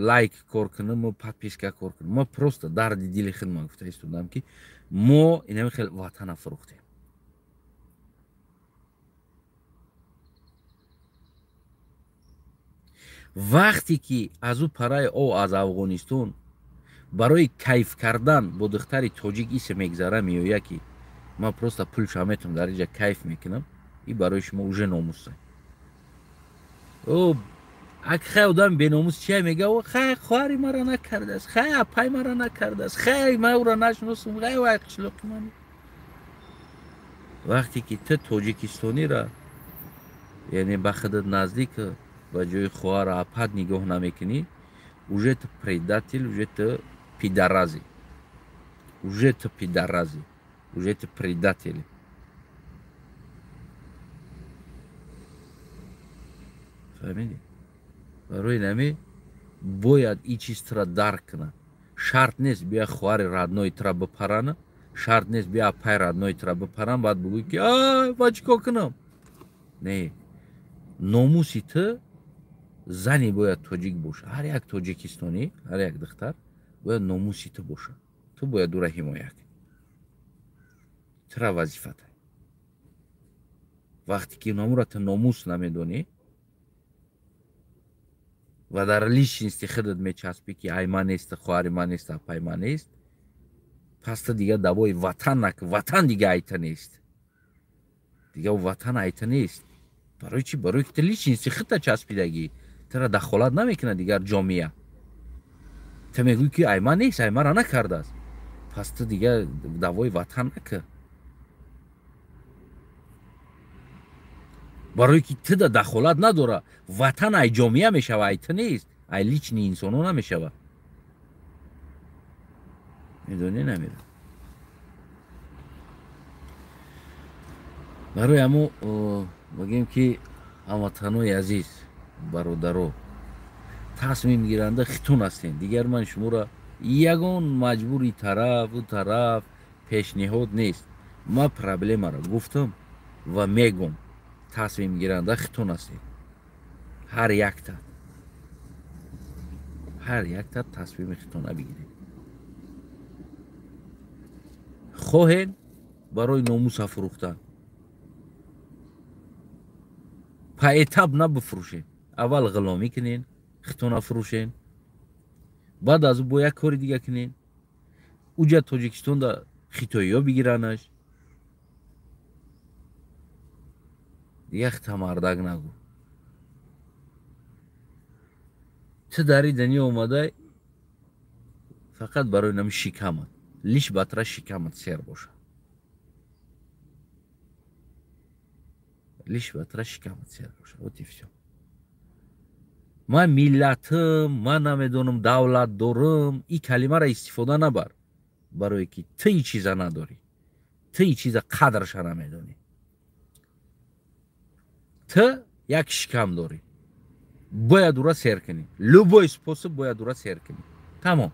[SPEAKER 1] лайк кор кунам, подписка кор кунам. Ман просто дарди дили худ ман гуфта истодам ки мо инами хел ватана фурӯхтем. Вақте ки аз ӯ параи о аз Афғонистон барои кайф кардан бо духтари тоҷик исе мегзара меояд ки ман просто пулша метавонам дар инҷа кайф мекунам, и барои шумо уже номуса. О, ак хай одам беномус чия мега? О, хай хоҳари мара накардааст, хай апай мара накардааст, хай ман ӯро нашиносам, хай вай қишлоқи ман. Вақте ки ту тоҷикистонира, яъне ба худат наздик, ба ҷои хоҳара апат нигоҳ намекунӣ, уже ту предатель, уже ту пидарази, уже ту пидарази, уже ту предатели. Фаҳмидӣ? Барои нами бояд и чиз тура дарк кунад. Шарт нест бия хоҳари родной тура бипарана, шарт нест бия апай родной тура бипаран, баъд бигӯй ки ай ман чӣ кор кунам. Не, Номуси ту зани бояд тоҷик боша. Ҳар як тоҷикистонӣ, ҳар як духтар бояд номуси ту боша. Ту бояд ӯра ҳимоя кунӣ. Тура вазифата. Вақте ки номура ту номус намедонӣ ва дар личности худат мечаспӣ, ки ай ман нест, хоҳари ман нест, апай ман нест, пас ту дигар давои ватан накун. Ватан дига айта нест. Дига ватан айта нест. Барои чӣ? Барои ки ту личности худта часпидагӣ. Тура дахолат намекунад дигар ҷомеа. Ту мегӯӣ, ки ай ман нест, ай мара накардааст. Пас ту дигар давои ватан накун. Барои ки ту да дахолат надора. Ватан ай ҷомеа мешава, ай ту нест, ай лични инсоно намешава. Медонӣ, намедонӣ? Барои ҳамо бигем, ки ҳамватанои азиз, бародаро, тасмимгиранда хитун ҳастем. Дигар ман шуморо ягон маҷбури тараф ӯ тараф пешниҳод нест. Ман проблемаро гуфтам ва мегӯм. Тасмимгиранда хитун ҳастем. Ҳар якта, ҳар якта тасмими хитуна бигиред. Хоҳед барои номуса фурӯхтан, поэтап набифурӯшед. Аввал ғуломӣ кунед, хитуна фурӯшед, баъд аз ӯ бо як кори дига кунед. Уҷа Тоҷикистонда хитоиё бигиранаш. Дигар хита мардак нагӯ. Ту дар ин дунё омадай фақат барои нами шикамат, лиш батра шикамат сер бошад. Лиш батра шикамат сер бошад. Вот и всё. Ман миллатам, ман намедонам, давлат дорам, ин калимаро истифода набар. Барое ки ту ин чиза надорӣ. Ту ин чиза қадрша намедонӣ. Ту як шикам дорӣ. Бояд ура сер кунӣ. Любой способ бояд ура сер кунӣ. Тамом.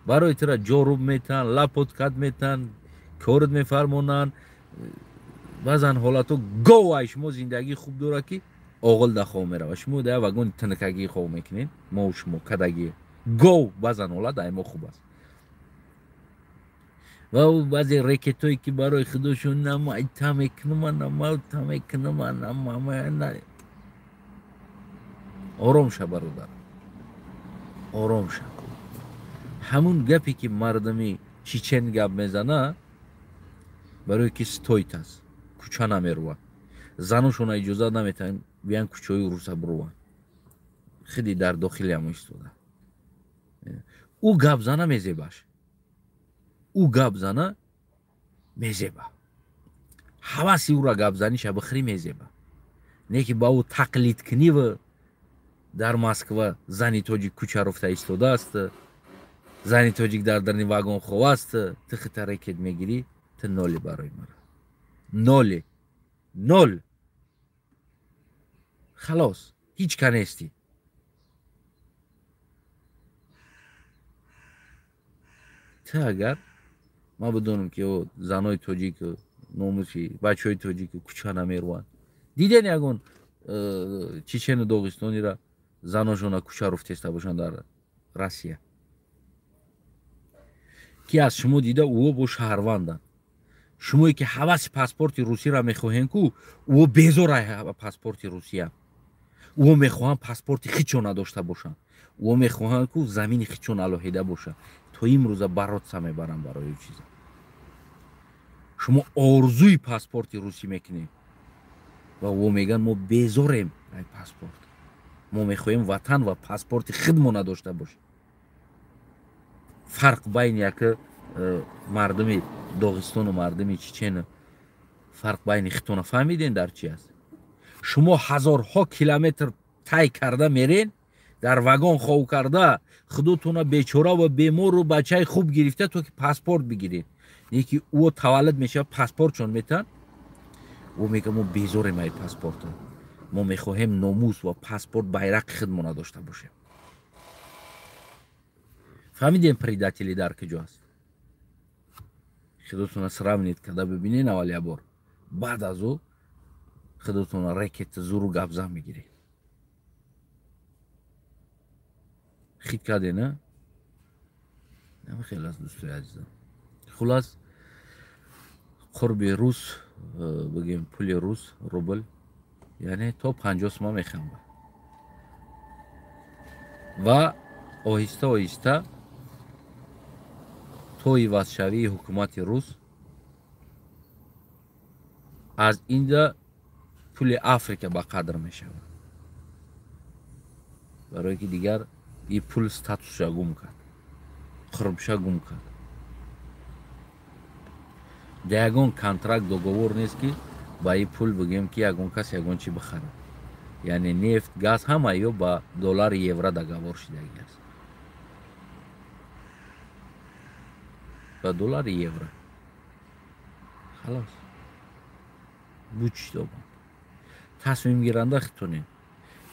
[SPEAKER 1] Барои тура ҷоруб метан, лапоткат метан, корат мефармонанд. Баъзан ҳолатҳо гов ай шумо зиндагии хуб дора, ки оғил да хов мерава. Шумо да вагони тинакагӣ хов мекунед, мо шумо кадагӣ. Гов баъзан ҳолат ай мо хуб аст. Ва ӯ баъзе рекетое, ки барои худошон намайта мекунам, намайта мекунам, намай. Ором ша, бародар. Ором ша. Ҳамун гапе, ки мардуми чечен гап мезана, барое ки стоит аст, кӯча намерувад. Заношона иҷозат наметаҳанд биян кӯчаҳои руса буруванд. Хиди дар дохили ҳамо истода. Ӯ гап зана мезебаш. Ӯ гап зана мезеба. Ҳаваси ӯра гапзаниша бихӯрӣ, мезеба. Не ки ба ӯ тақлид кунӣ ва дар Москва зани тоҷик кӯча руфта истодааст, зани тоҷик дар дарни вагон хов аст, ту хита рекет мегирӣ, ту ноли барои мара. Ноли. Нол. Халос. Ҳеҷ ка нестӣ. Ту агар ман бидонам, ки занои тоҷик, номуси бачаҳои тоҷик кӯча намеруванд. Диден ягон чечену доғистонира заношона кӯча руфтеста бошанд дар Россия? Ки аз шумо дида ӯ бо шаҳрванданд. Шумое ки ҳаваси паспорти русиро мехоҳем ку, ӯ безор паспорти Русия. Ӯ мехоҳанд паспорти хичо надошта бошанд. Ӯ мехоҳанд ку замини хичон алоҳида бошад. То имрӯза бороться мебаранд барои ин чиза. Шумо орзуи паспорти русӣ мекунед ва ӯ мегӯянд, мо безорем ай паспорт. Мо мехоҳем ватан ва паспорти худмона дошта бошем. Фарқ байни яка мардуми Доғистону мардуми Чечену, фарқ байни хитона фаҳмиден дар чи аст? Шумо ҳазорҳо километр тай карда мерен, дар вагон хов карда, худотона бечора ва бемору бачаи хуб гирифта, то ки паспорт бигиред. Неки ӯ таваллуд мешавад, паспортшон метан, ӯ мега, мо безорем ай паспорта. Мо мехоҳем номус ва паспорт, байрақи худмона дошта бошем. Фаҳмидем, предатели дар куҷо аст? Худотона сравнить карда бибинен аввал як бор. Баъд аз ӯ Худотона рекет зуру гапзан мегиред. Хит каде, на? Хеле аст, дӯстои азизам. Хулас, қурби рус, бигем пули рус, рубл, яъне то 50 сума мехамба. Ва оҳиста оҳиста то ивазшавии ҳукумати рус аз инда пули Африка ба қадр мешавад. Барое ки дигар и пул статусша гум кард, қурбша гум кард. Да ягон контракт, договор нест, ки ба и пул бигем ки ягон кас ягон чи бихарад. Яъне нефт, газ ҳама ё ба доллари евро договор шидаги аст. Ба доллари евро. Халос. Буч добанд. Тасмимгиранда хитонед.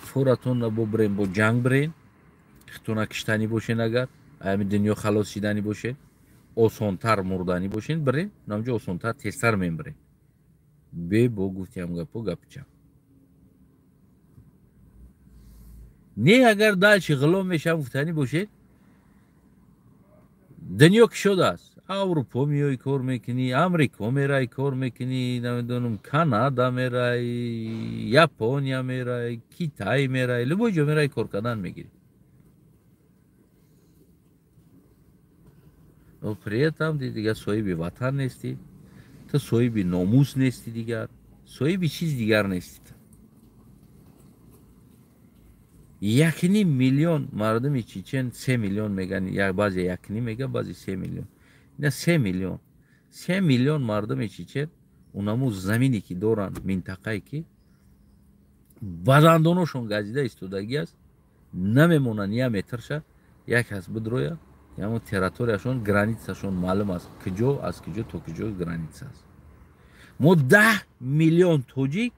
[SPEAKER 1] Форатонро бо бирен, бо ҷанг бирен, хитона киштанӣ бошен, агар ами дунё халос шиданӣ бошед, осонтар мурданӣ бошен, бирен, намҷо осонтар, тезтар мебирен. Бе бо гуфтиам гапо гапчам. Не агар дальше ғулом мешам гуфтанӣ бошед, дунё кушодааст. Аврупо меои кор мекунӣ, Амрико мерай кор мекунӣ, намедонам, Канада мерай, Япония мерай, Китай мерай, любой ҷо мерай кор кардан мегирӣ. Но при этом дигар соҳиби ватан нестӣ, ту соҳиби номус нестӣ, дигар соҳиби чиз дигар нестӣ. 1.5 миллион мардуми Чечен, 3 миллион меган, баъзе 1.5 мега, баъзе 3 миллион. Ина 3 миллион. 3 миллион мардуми Чечен унаму замине ки доранд, минтақае ки ба дандоношон газида истодагӣ аст, намемонанд як метрша, як кас бидроя, яъне территорияшон, границашон маълум аст, куҷо аз куҷо то куҷо граница аст. Мо 10 миллион тоҷик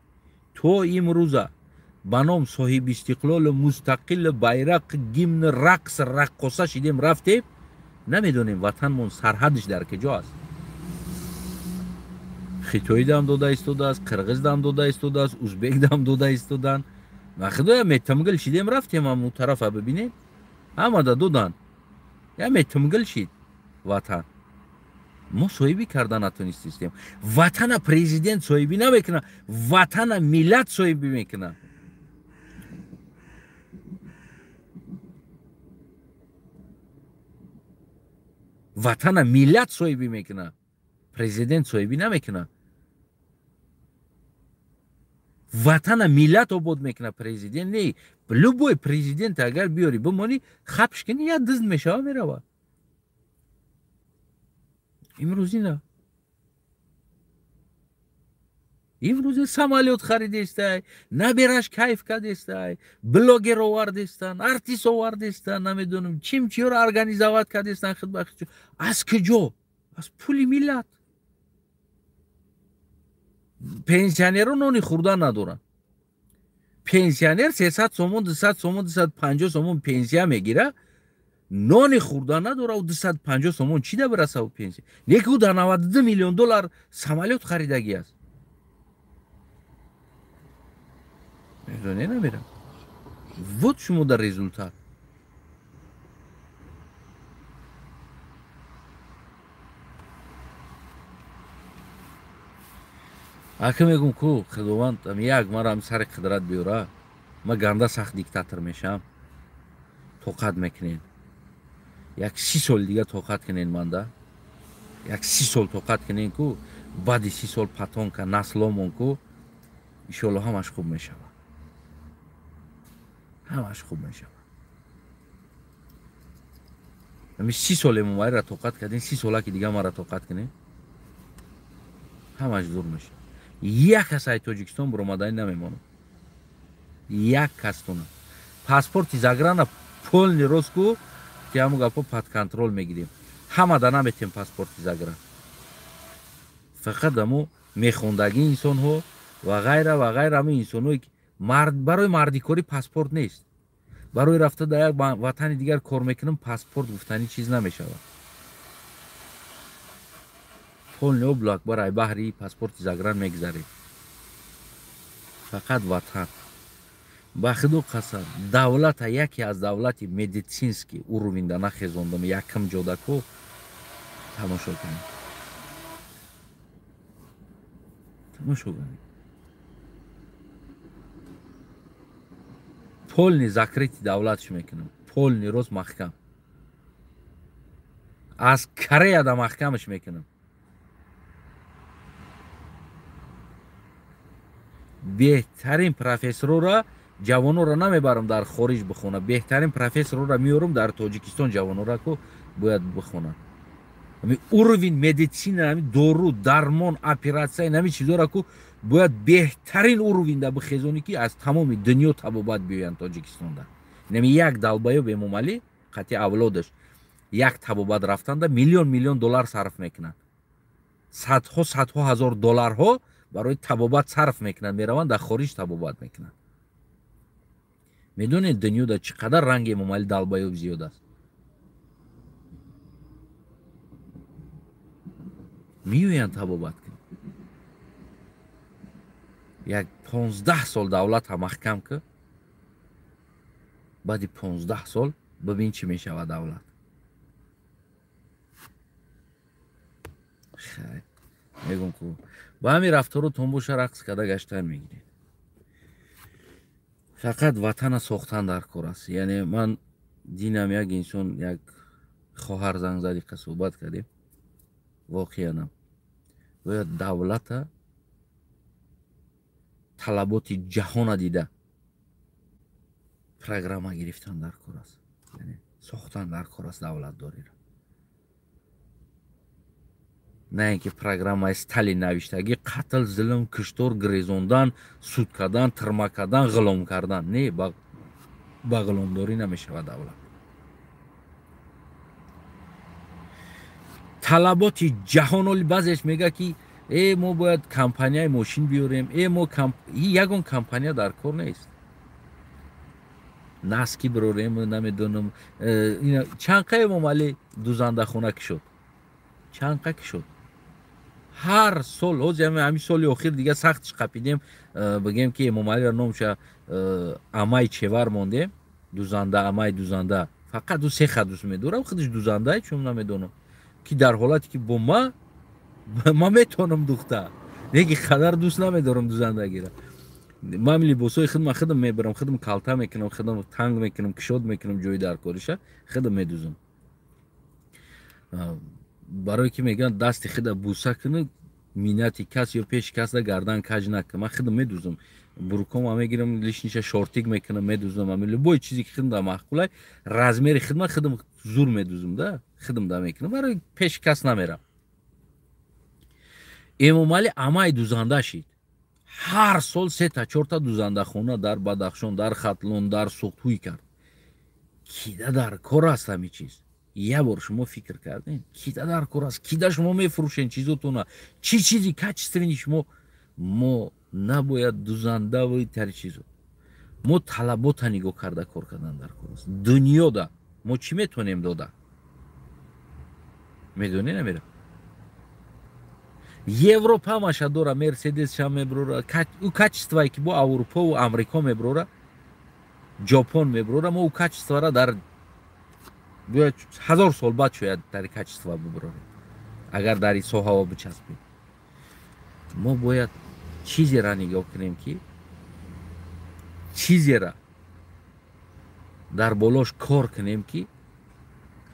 [SPEAKER 1] то имрӯза ба ном соҳиби истиқлолу мустақил, байрақ, гимн, рақс, раққоса шидем рафтем, намедонем ватанмон сарҳадш дар куҷо аст. Хитоидам дода истодааст, қирғиздам дода истодааст, узбекдам дода истоданд. Ва худоя метамгил шидем рафтем ҳамун тарафа бибинем, ҳамада доданд. Я метамгил шид ватан. Мо соҳибӣ карда натонистистем. Ватана президент соҳибӣ намекунад, ватана миллат соҳибӣ мекунад. Ватана миллат соҳибӣ мекунад, президент соҳибӣ намекунад. Ватана миллат обод мекунад, президент не. Любой президент агар биёри бимонӣ, хапш кунӣ, як дизд мешава, меравад. Имрӯз ина. Имрӯз самолёт харидестай, набераш кайф кардестай, блогер овардестан, артист овардестан, намедонам чим чиёро организовать кардестан, хидмат. Аз куҷо? Аз пули миллат. Пенсионерро нони хӯрдан надоранд. Пенсионер 300 сомон, 200 сомон, 250 сомон пенсия мегирад, нони хӯрдан надорад, ӯ 250 сомон чӣ да бираса ӯ пенсия? Не ки ӯ дар 92 миллион доллар самолёт харидагӣ аст. Медонед намерам. Вот шумо дар результат. Ака мегум ку худованд як мара сари қудрат биёра, ма ганда сахт диктатор мешам. Тоқат мекунен. Як 30 сол дига тоқат кунен манда. Як 30 сол тоқат кунен ку, баъди 30 сол патонка насломон ку, иншоалло ҳамаш хуб мешавад. Ҳамаш хуб мешавад. Ами 30 сол эмомалиро тоқат кардем, 30 сола ки дига мара тоқат кунем, ҳамаш зур мешавад. Як кас ай Тоҷикистон буромаданӣ намемонад. Як кастона. Паспорти заграна полный рост ку, ки ҳамун гапо под контрол мегирем. Ҳамада наметем паспорти загран. Фақат амо мехондагӣ инсонҳо ва ғайра ва ғайра, ҳамин инсонҳое ки барои мардикорӣ паспорт нест. Барои рафта дар як ватани дигар кор мекунам, паспорт гуфтанӣ чиз намешавад. Полный облак барай баҳри паспорти загран мегзаред. Фақат ватан. Ба худо қасам, давлата яке аз давлати медицинский уровень да нахезондам, якам ҷодако тамошо кунед. Тамошо кунед. Полный закрытый давлатш мекунам. Полный рост маҳкам. Аз Корея да маҳкамаш мекунам. Беҳтарин профессорора ҷавонора намебарам дар хориҷ бихона, беҳтарин профессорора меорам дар Тоҷикистон, ҷавонора ку бояд бихонанд. Ҳамин уровень медицина, ҳамин дору, дармон, оператсия, ҳамин чизора ку бояд беҳтарин уровень да бихезонӣ, ки аз тамоми дунё табобат биёянд Тоҷикистонда. Инами як долбоёб Эмомалӣ қатъи авлодаш як табобат рафтанда миллион миллион доллар сарф мекунанд. Садҳо садҳо ҳазор долларҳо барои табобат сарф мекунанд, мераванд дар хориҷ табобат мекунанд. Медонед дунёда чӣ қадар ранги Эмомалӣ долбоёб зиёд аст? Меоянд табобат кунанд. Як 15 сол давлата маҳкам ки, баъди 15 сол бибин чӣ мешавад давлат. Хай, мегум ку ба ҳамин рафторотон боша рақс карда гаштан мегиред. Фақат ватана сохтан дар кор аст. Яъне ман динам як инсон, як хоҳар занг зад, иқа суҳбат кардем. Воқеанам бояд давлата талаботи ҷаҳона дида программа гирифтан дар кор аст. Яъне сохтан дар кор аст давлатдориро. На ин ки программаи Сталин навиштагӣ, қатл, зулм, киштор, гирезондан, суд кардан, тирма кардан, ғулом кардан. Не, ба ғуломдорӣ намешавад давлат. Талаботи ҷаҳон оли баъзеш мега ки мо бояд компанияи мошин биёрем, мо ягон компания дар кор нест. Наски бирорем, намедонам. Чанд қа Эмомалӣ дузандахона ки шуд? Чанд қа ки шуд? Ҳар сол, ҳозир ҳамин соли охир дига сахтш қапидем, бигем ки Эмомалиро номша амай чевар мондем, дузанда, амай дузанда. Фақат ду се ха дӯст медорам, худаш дузандае, чун намедонам. Ки дар ҳолате ки бо ма метавонам духта, неки қадар дӯст намедорам дузандагиро. Ман либосҳои худам худам мебарам, худам калта мекунам, худам танг мекунам, кишод мекунам ҷои даркориша, худам медузам. Барое ки мегӯянд дасти худа буса кунӣ, миннати кас ё пеши кас да гардан каҷ накун. Ман худам медузам, бурукома мегирам, лишниша шортик мекунам, медузам. Ами любой чизе ки худам да маъқулай, размери худма худам зур медузам да, худам да мекунам, барои пеши кас намерам. Эмомалӣ амай дузанда шид. Ҳар сол 3-та 4-та дузандахона дар Бадахшон, дар Хатлон, дар Суғд ҳуй кард. Кида дар кор аст ҳамин чиз? Я бор шумо фикр кардем, кида дар кор аст? Кида шумо мефурӯшен чизотона? Чӣ чизи качественни шумо? Мо набояд дузандаву тари чизо. Мо талабота нигоҳ карда кор кардан дар кор аст. Дунёда мо чӣ метавонем дода? Медонӣ намера? Европа ҳамаша дора, Мерседесша меброра, ӯ качествое ки бо Аврупову Амрико меброра, Ҷопон меброра, мо ӯ качествора дар бояд 1000 сол баъд шояд дар качество биброрем, агар дар ин соҳаҳо бичаспем. Мо бояд чизера нигоҳ кунем ки чизера дар болош кор кунем ки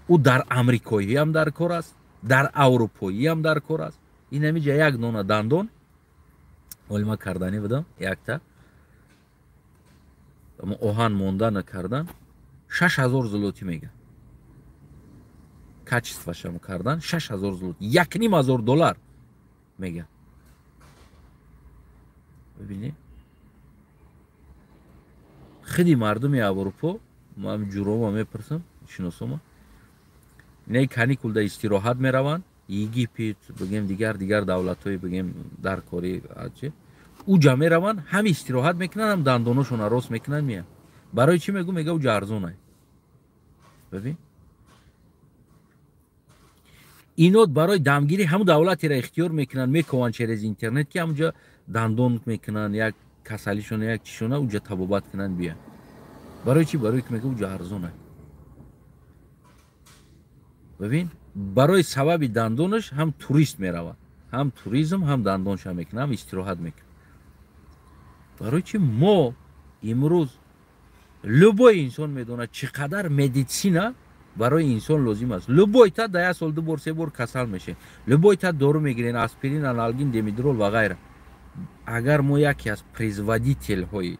[SPEAKER 1] ӯ дар амрикоиам дар кор аст, дар аврупоиам дар кор аст. Ин ҳамиҷа як дона дандон олима карданӣ будам, якта оҳан мондана кардан 6000 злоти мега. Качествашам кардан 6000 злоти, 1500 доллар мега. Бибинед, худи мардуми Аврупо, ман ҷурома мепурсам, шиносома, инаи каникулда истироҳат мераванд, Египет, бигем дигар давлатҳои бигем дар кори чи уҷа мераванд, ҳам истироҳат мекунанд, ҳам дандоношонро рост мекунанд, меянд. Барои чӣ мегӯ? Мега уҷа арзонай. Бибин, ино барои дамгирӣ ҳамун давлатеро ихтиёр мекунанд, мекованд через интернет, ки ҳамунҷа дандон мекунанд, як касалишона, як чишона уҷа табобат кунанд, биёянд. Барои чӣ? Барои ки мега уҷа арзона. Бибин, барои сабаби дандонаш ҳам турист меравад, ҳам туризм, ҳам дандонша мекунад, ҳам истироҳат мекунад. Барои чӣ мо имрӯз любой инсон медонад, чӣ қадар медицина барои инсон лозим аст. Любой та да як сол ду бор, се бор касал мешем, любой та дору мегирен, аспирин, аналгин, димедрол ва ғайра. Агар мо яке аз производителҳои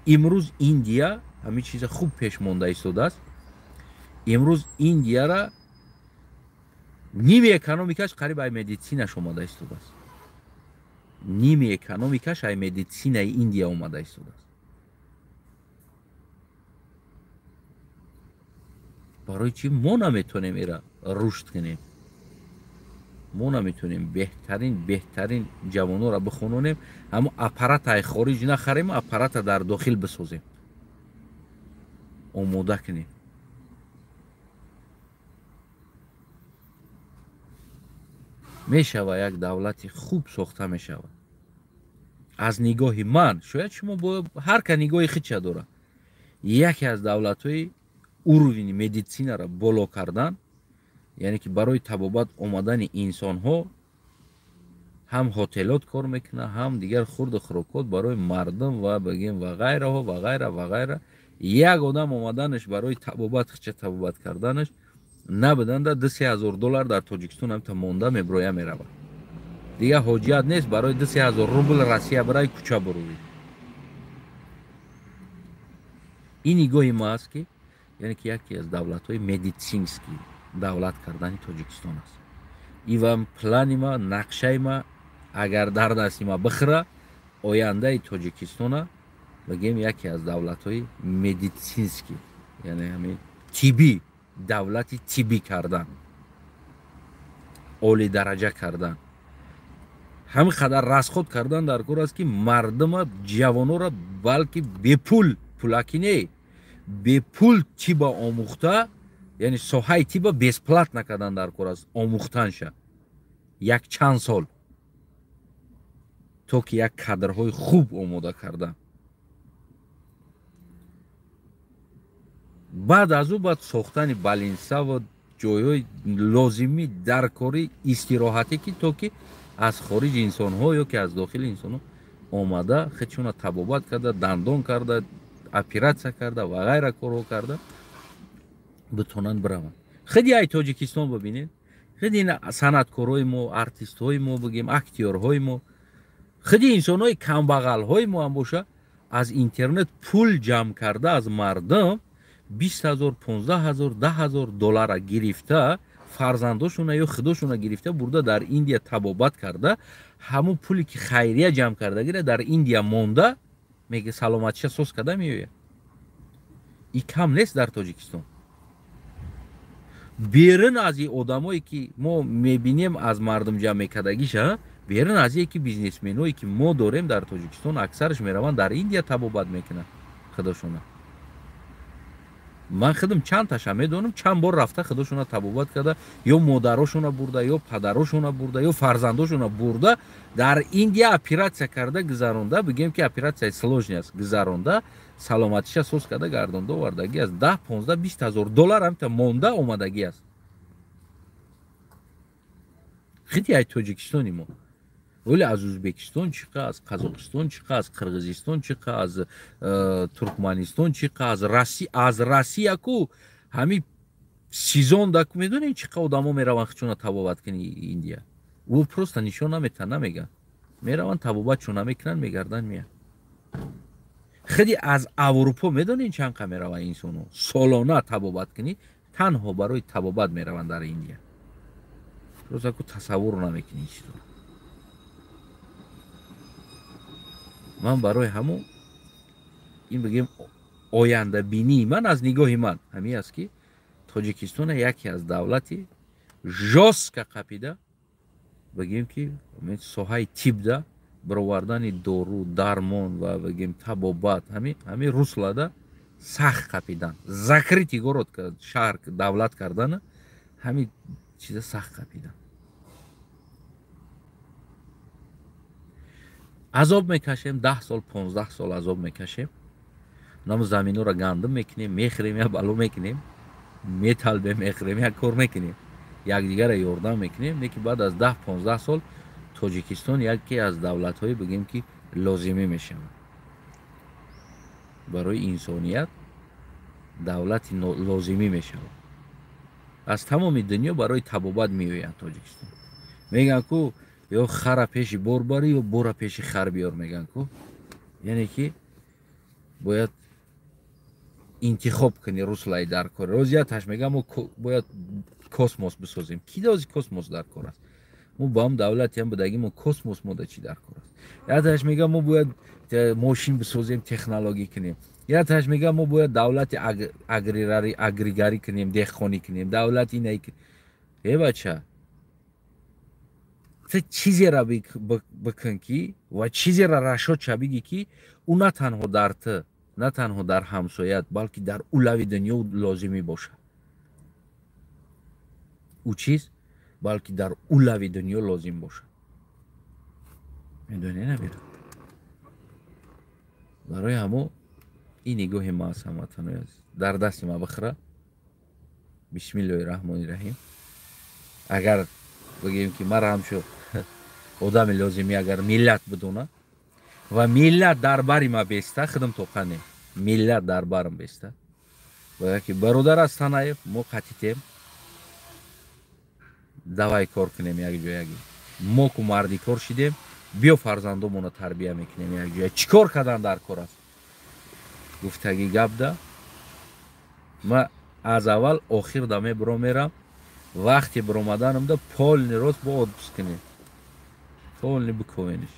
[SPEAKER 1] имрӯз Индия ҳамин чиза хуб пеш монда истодааст. Имрӯз Индияра ними экономикаш қариб ай медицинаш омада истодааст. Ними экономикаш ай медицинаи Индия омада истодааст. Барои чӣ мо наметонем ира рушд кунем? Мо наметонем беҳтарин ҷавононро бихононем, ҳамо аппарата ай хориҷ нахарем, аппарата дар дохил бисозем, омода кунем. Мешава як давлати хуб сохта мешавад. Аз нигоҳи ман, шояд шумо ҳар ка нигоҳи худша дорад, яке аз давлатҳои уровни медицинаро боло кардан, яъне ки барои табобат омадани инсонҳо ҳам ҳотелот кор мекунад, ҳам дигар хурду хӯрокот барои мардум ва бигем ва ғайраҳо ва ғайра ва ғайра. Як одам омаданаш барои табобат, худша табобат карданаш набуданда 2-3 ҳазор доллар дар Тоҷикистон ҳамта монда меброя меравад. Дигар ҳоҷият нест барои 2-3 ҳазор рубл Россия барои кӯча бурӯӣ. Ин нигоҳи ма аст, ки яъне ки яке аз давлатҳои медицинский давлат кардани Тоҷикистон аст. Ивам плани ма, нақшаи ма, агар дар дасти ма бихӯра, ояндаи Тоҷикистона бигем яке аз давлатҳои медицинский, яъне ҳамин тиббӣ, давлати тиббӣ кардан, олӣ дараҷа кардан, ҳамин қадар расход кардан дар кор аст, ки мардума, ҷавонора балки бепул, пулакӣ не, бепул тиба омӯхта, яъне соҳаи тиба бесплатно кардан дар кор аст, омӯхтанша як чанд сол, то ки як кадрҳои хуб омода кардан. Баъд аз ӯ баъд сохтани балинса ва ҷойҳои лозимӣ дар кори истироҳатӣ, ки то ки аз хориҷи инсонҳо ё ки аз дохили инсонҳо омада худшона табобат карда, дандон карда, оператсия карда ва ғайра корҳо карда битонанд бираванд. Худи ай Тоҷикистон бибинед, худи ин санъаткорҳои мо, артистҳои мо бигем, актёрҳои мо, худи инсонҳои камбағалҳои мо ҳам боша, аз интернет пул ҷамъ карда аз мардум 20 ҳазор, 15 ҳазор, 10 ҳазор доллара гирифта, фарзандошона ё худошона гирифта бурда дар Индия табобат карда, ҳамун пуле ки хайрия ҷамъ кардагира дар Индия монда, мега саломатиша соз карда меояд. И кам нест дар Тоҷикистон. Берун аз и одамое ки мо мебинем аз мардум ҷамъ мекардагиша, берун аз ие ки бизнесменое ки мо дорем дар Тоҷикистон, аксараш мераванд дар Индия табобат мекунанд худошона. Ман худам чанд таша медонам, чанд бор рафта худошона табобат карда, ё модарошона бурда, ё падарошона бурда, ё фарзандошона бурда дар Индия оператсия карда гузаронда, бигем ки оператсияи сложный аст, гузаронда, саломатиша соз карда гардонда овардагӣ аст. 10, 15, 20 ҳазор доллар ҳамта монда омадагӣ аст. Хиди ай Тоҷикистони мо. Вале аз Ӯзбекистон чиқа, аз Қазоқистон чиқа, аз Қирғизистон чиқа, аз Туркманистон чиқа, аз Россия ку ҳами сезон да ку медонед чиқа одамо мераванд худшона табобат кунӣ Индия. Ӯ просто нишон наметан, намеган. Мераванд табобатшон намекунанд, мегарданд, меянд. Худи аз Аврупо медонед чанд қа мераванд инсонҳо солона табобат кунӣ, танҳо барои табобат мераванд дар Индия. Просто ку тасаввур намекунӣ чизро. Ман барои ҳамон ин бигем ояндабинии ман аз нигоҳи ман ҳамин аст, ки Тоҷикистон яке аз давлати жёстко қапида, бигем ки соҳаи тибда баровардани дору, дармон ва бигем табобат, ҳамин руслада сахт қапидан, закрытый город, шаҳр давлат кардана, ҳамин чиза сахт қапидан. Азоб мекашем, 10 сол, 15 сол азоб мекашем. Намо заминора гандум мекунем, мехӯрем, як бало мекунем, металбем, мехӯрем, як кор мекунем, якдигарро ёрдам мекунем. Лекин баъд аз 10-15 сол Тоҷикистон яке аз давлатҳое бигем ки лозимӣ мешавад барои инсоният, давлати лозимӣ мешавад. Аз тамоми дунё барои табобат меоянд Тоҷикистон. Мегӯянд ку ё хара пеши бор барӣ, ё бора пеши хар биёр, мегӯянд ку. Яъне ки бояд интихоб кунӣ руслаи дар кор. Розияташ мегӯям, мо бояд космос бисозем. Ки дози космос дар кор аст? Мо ба ҳам давлати ҳам будагӣ, мо космос мода чӣ дар кор аст? Яташ мегӯям, мо бояд мошин бисозем, технология кунем. Яташ мегӯям, мо бояд давлати агригарӣ кунем, деҳқонӣ кунем, давлати инай. Э бача, ту чизеро бикун ки ва чизеро рашод шабигӣ ки ӯ на танҳо дар ту, на танҳо дар ҳамсоят, балки дар улави дунё лозимӣ бошад. Ӯ чиз балки дар улави дунё лозим бошад. Медонӣ намедонӣ? Барои ҳамо ин нигоҳи ма аст, ҳамватанои азиз. Дар дасти ма бихӯра. Бисмиллоҳи раҳмони раҳим. Агар бигӯем ки мара ҳамчун одами лозимӣ агар миллат бидона ва миллат дар бари ма беста, худам тоқа не, миллат дар барам беста. Бояд ки бародар аз Санаев мо қатитем, давай кор кунем якҷоягӣ. Мо ку марди кор шидем, биё фарзандомонро тарбия мекунем якҷоя. Чӣ кор кардан дар кор аст? Гуфтагӣ гап да ма аз аввал охир да мебуро мерам. Вақти биромаданам да полный рост бо отпуск кунем, полный биковениш.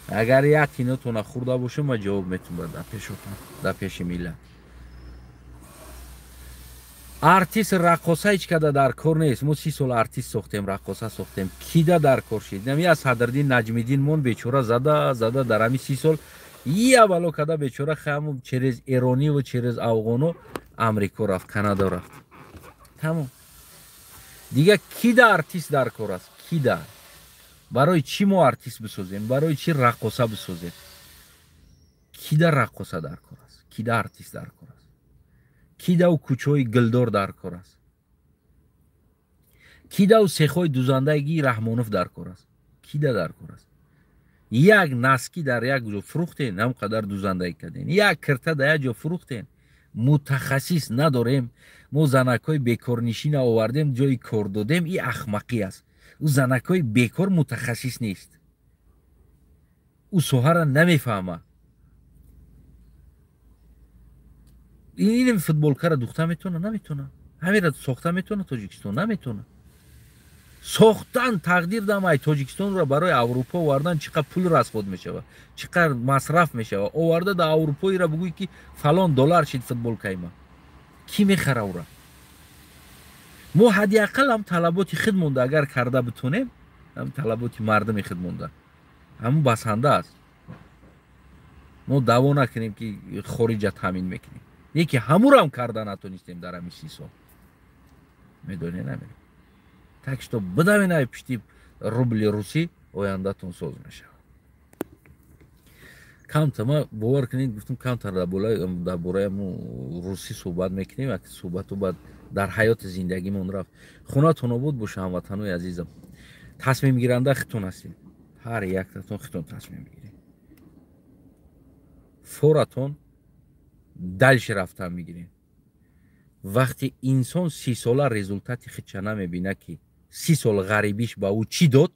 [SPEAKER 1] Агар як тинотона хӯрда бошам, ма ҷавоб метум дар пешотон, дар пеши миллат. Артист раққоса ҳеҷ када дар кор нест. Мо 30 сол артист сохтем, раққоса сохтем. Кида дар кор шид? Нами аз Садриддин Наҷмиддин мон бечора зада зада дар ҳами 30 сол я бало када бечора хаму через Эронӣ ва через Афғону Амрико рафт, Канада рафт. Тамом. Дига кида артист дар кор аст? Кида? Барои чӣ мо артист бисозем? Барои чӣ раққоса бисозем? Кида раққоса дар кор аст? Кида артист дар кор аст? Кидау кӯчаҳои гилдор дар кор аст? Кидау сехҳои дузандагии Раҳмонов дар кор аст? Кида дар кор аст? Як наски дар як ҷо фурӯхтен, ҳам қадар дузандагӣ карден. Як кирта дар як ҷо фурӯхтен. Мутахассис надорем. Мо занакҳои бекорнишина овардем, ҷои кор додем. Ин ахмақӣ аст. Ӯ занакҳои бекор мутахассис нест. Ӯ соҳара намефаҳмад. Ин футболкаро духта метавона? Наметавона. Ҳамеро сохта метавона Тоҷикистон? Наметавона. Сохтан тақдир дам ай Тоҷикистонро барои Аврупо овардан чӣ қадр пул расход мешавад, чӣ қадр масраф мешавад. Оварда дар Аврупоиро бигӯй ки фалон доллар шид футболкаи ма. Кӣ мехара ӯра? Мо ҳадди ақал ҳам талаботи худ монда агар карда битонем, ҳам талаботи мардуми худ монда, ҳамун басанда аст. Мо даъво накунем ки хориҷа таъмин мекунем. Яке ҳамурам карда натонистем дар ҳамин 30 сол. Медонед намедонед? Так что бидавен ай пишти рубли русӣ, ояндатон соз мешавад. Камтар ма бовар кунед, гуфтам камтар дар бораи русӣ суҳбат мекунем, як суҳбату баъд дар ҳаёти зиндагимон рафт. Хонатон обод боша, ҳамватанои азизам. Тасмимгиранда худтон ҳастед. Ҳар яктатон худтон тасмим мегиред. Форатон дальше рафтан мегиред. Вақти инсон 30 сола результати худша намебина ки 30 сол ғарибиш ба ӯ чӣ дод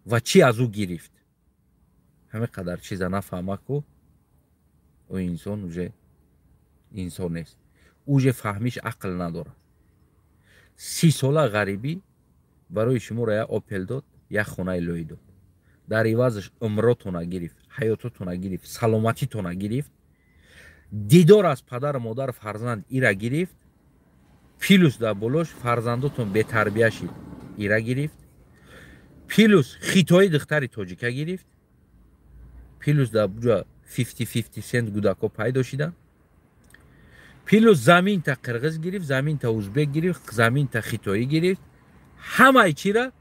[SPEAKER 1] ва чӣ аз ӯ гирифт, ҳамин қадар чиза нафаҳма ку ӯ инсон уже инсон нест, уже фаҳмиш ақл надорад. 30 сола ғарибӣ барои шуморо як Опел дод, як хонаи лоӣ дод. Дар ивазаш умротона гирифт, ҳаётотона гирифт, саломатитона гирифт, дидор аз падару модар фарзанд ира гирифт, плюс дар болош фарзандотон бетарбия шид ира гирифт, плюс хитои духтари тоҷика гирифт, плюс дар ҷо 50-50 сент гудако пайдо шиданд, плюс заминта қирғиз гирифт, заминта узбек гирифт, заминта хитоӣ гирифт. Ҳамаи чира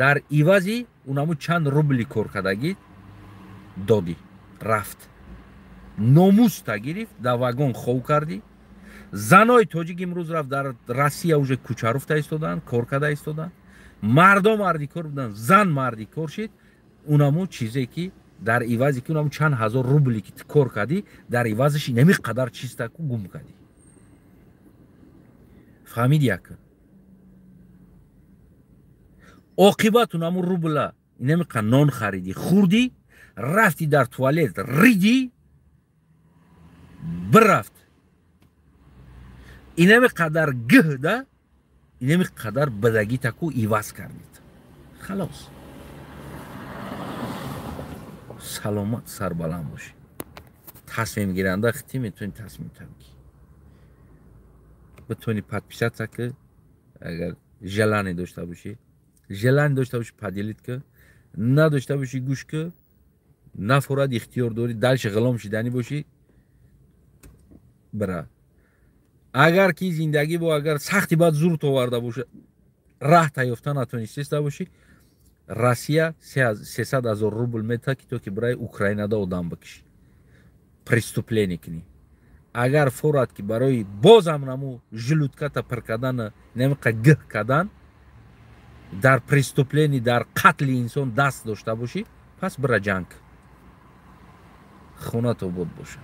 [SPEAKER 1] дар ивази унаму чанд рубли коркардагӣ додӣ, рафт. Номуста гирифт, дар вагон хов кардӣ. Занои тоҷик имрӯз рафт дар Россия, уже кӯчаруфта истоданд, кор карда истоданд. Мардо марди кор буданд, зан марди кор шид. Унаму чизе ки дар ивазе ки унаму чанд ҳазор рубли ки кор кардӣ, дар ивазаш инами қадар чизтаку гум кардӣ. Фаҳмиди? Яка оқибат унаму рубла инами қа нон харидӣ, хӯрдӣ, рафтӣ дар туалет ридӣ, бирафт. Инами қадар гӯҳда, инами қадар бадагитаку иваз кардид. Халос, саломат, сарбаланд бошӣ. Тасмимгиранда хити метавонӣ тасмим табгӣ, битавонӣ подписаться ки, агар желание дошта бошӣ, желание дошта бошӣ, поделить ки, надошта бошӣ, гӯш ки, нафорад, ихтиёр дорӣ. Дальше ғулом шиданӣ бошӣ, бира. Агар ки зиндагӣ бо агар сахти баъд зурт оварда боша, раҳ та ёфта натонистеста бошӣ, Россия 300 000 рубл мета, ки то ки барои Украинада одам бикишӣ, преступление кунӣ. Агар форад ки барои бозам наму желудката пир кардан, намиқа гиҳ кардан, дар преступление, дар қатли инсон даст дошта бошӣ, пас бира ҷанг. Хонат обод бошад.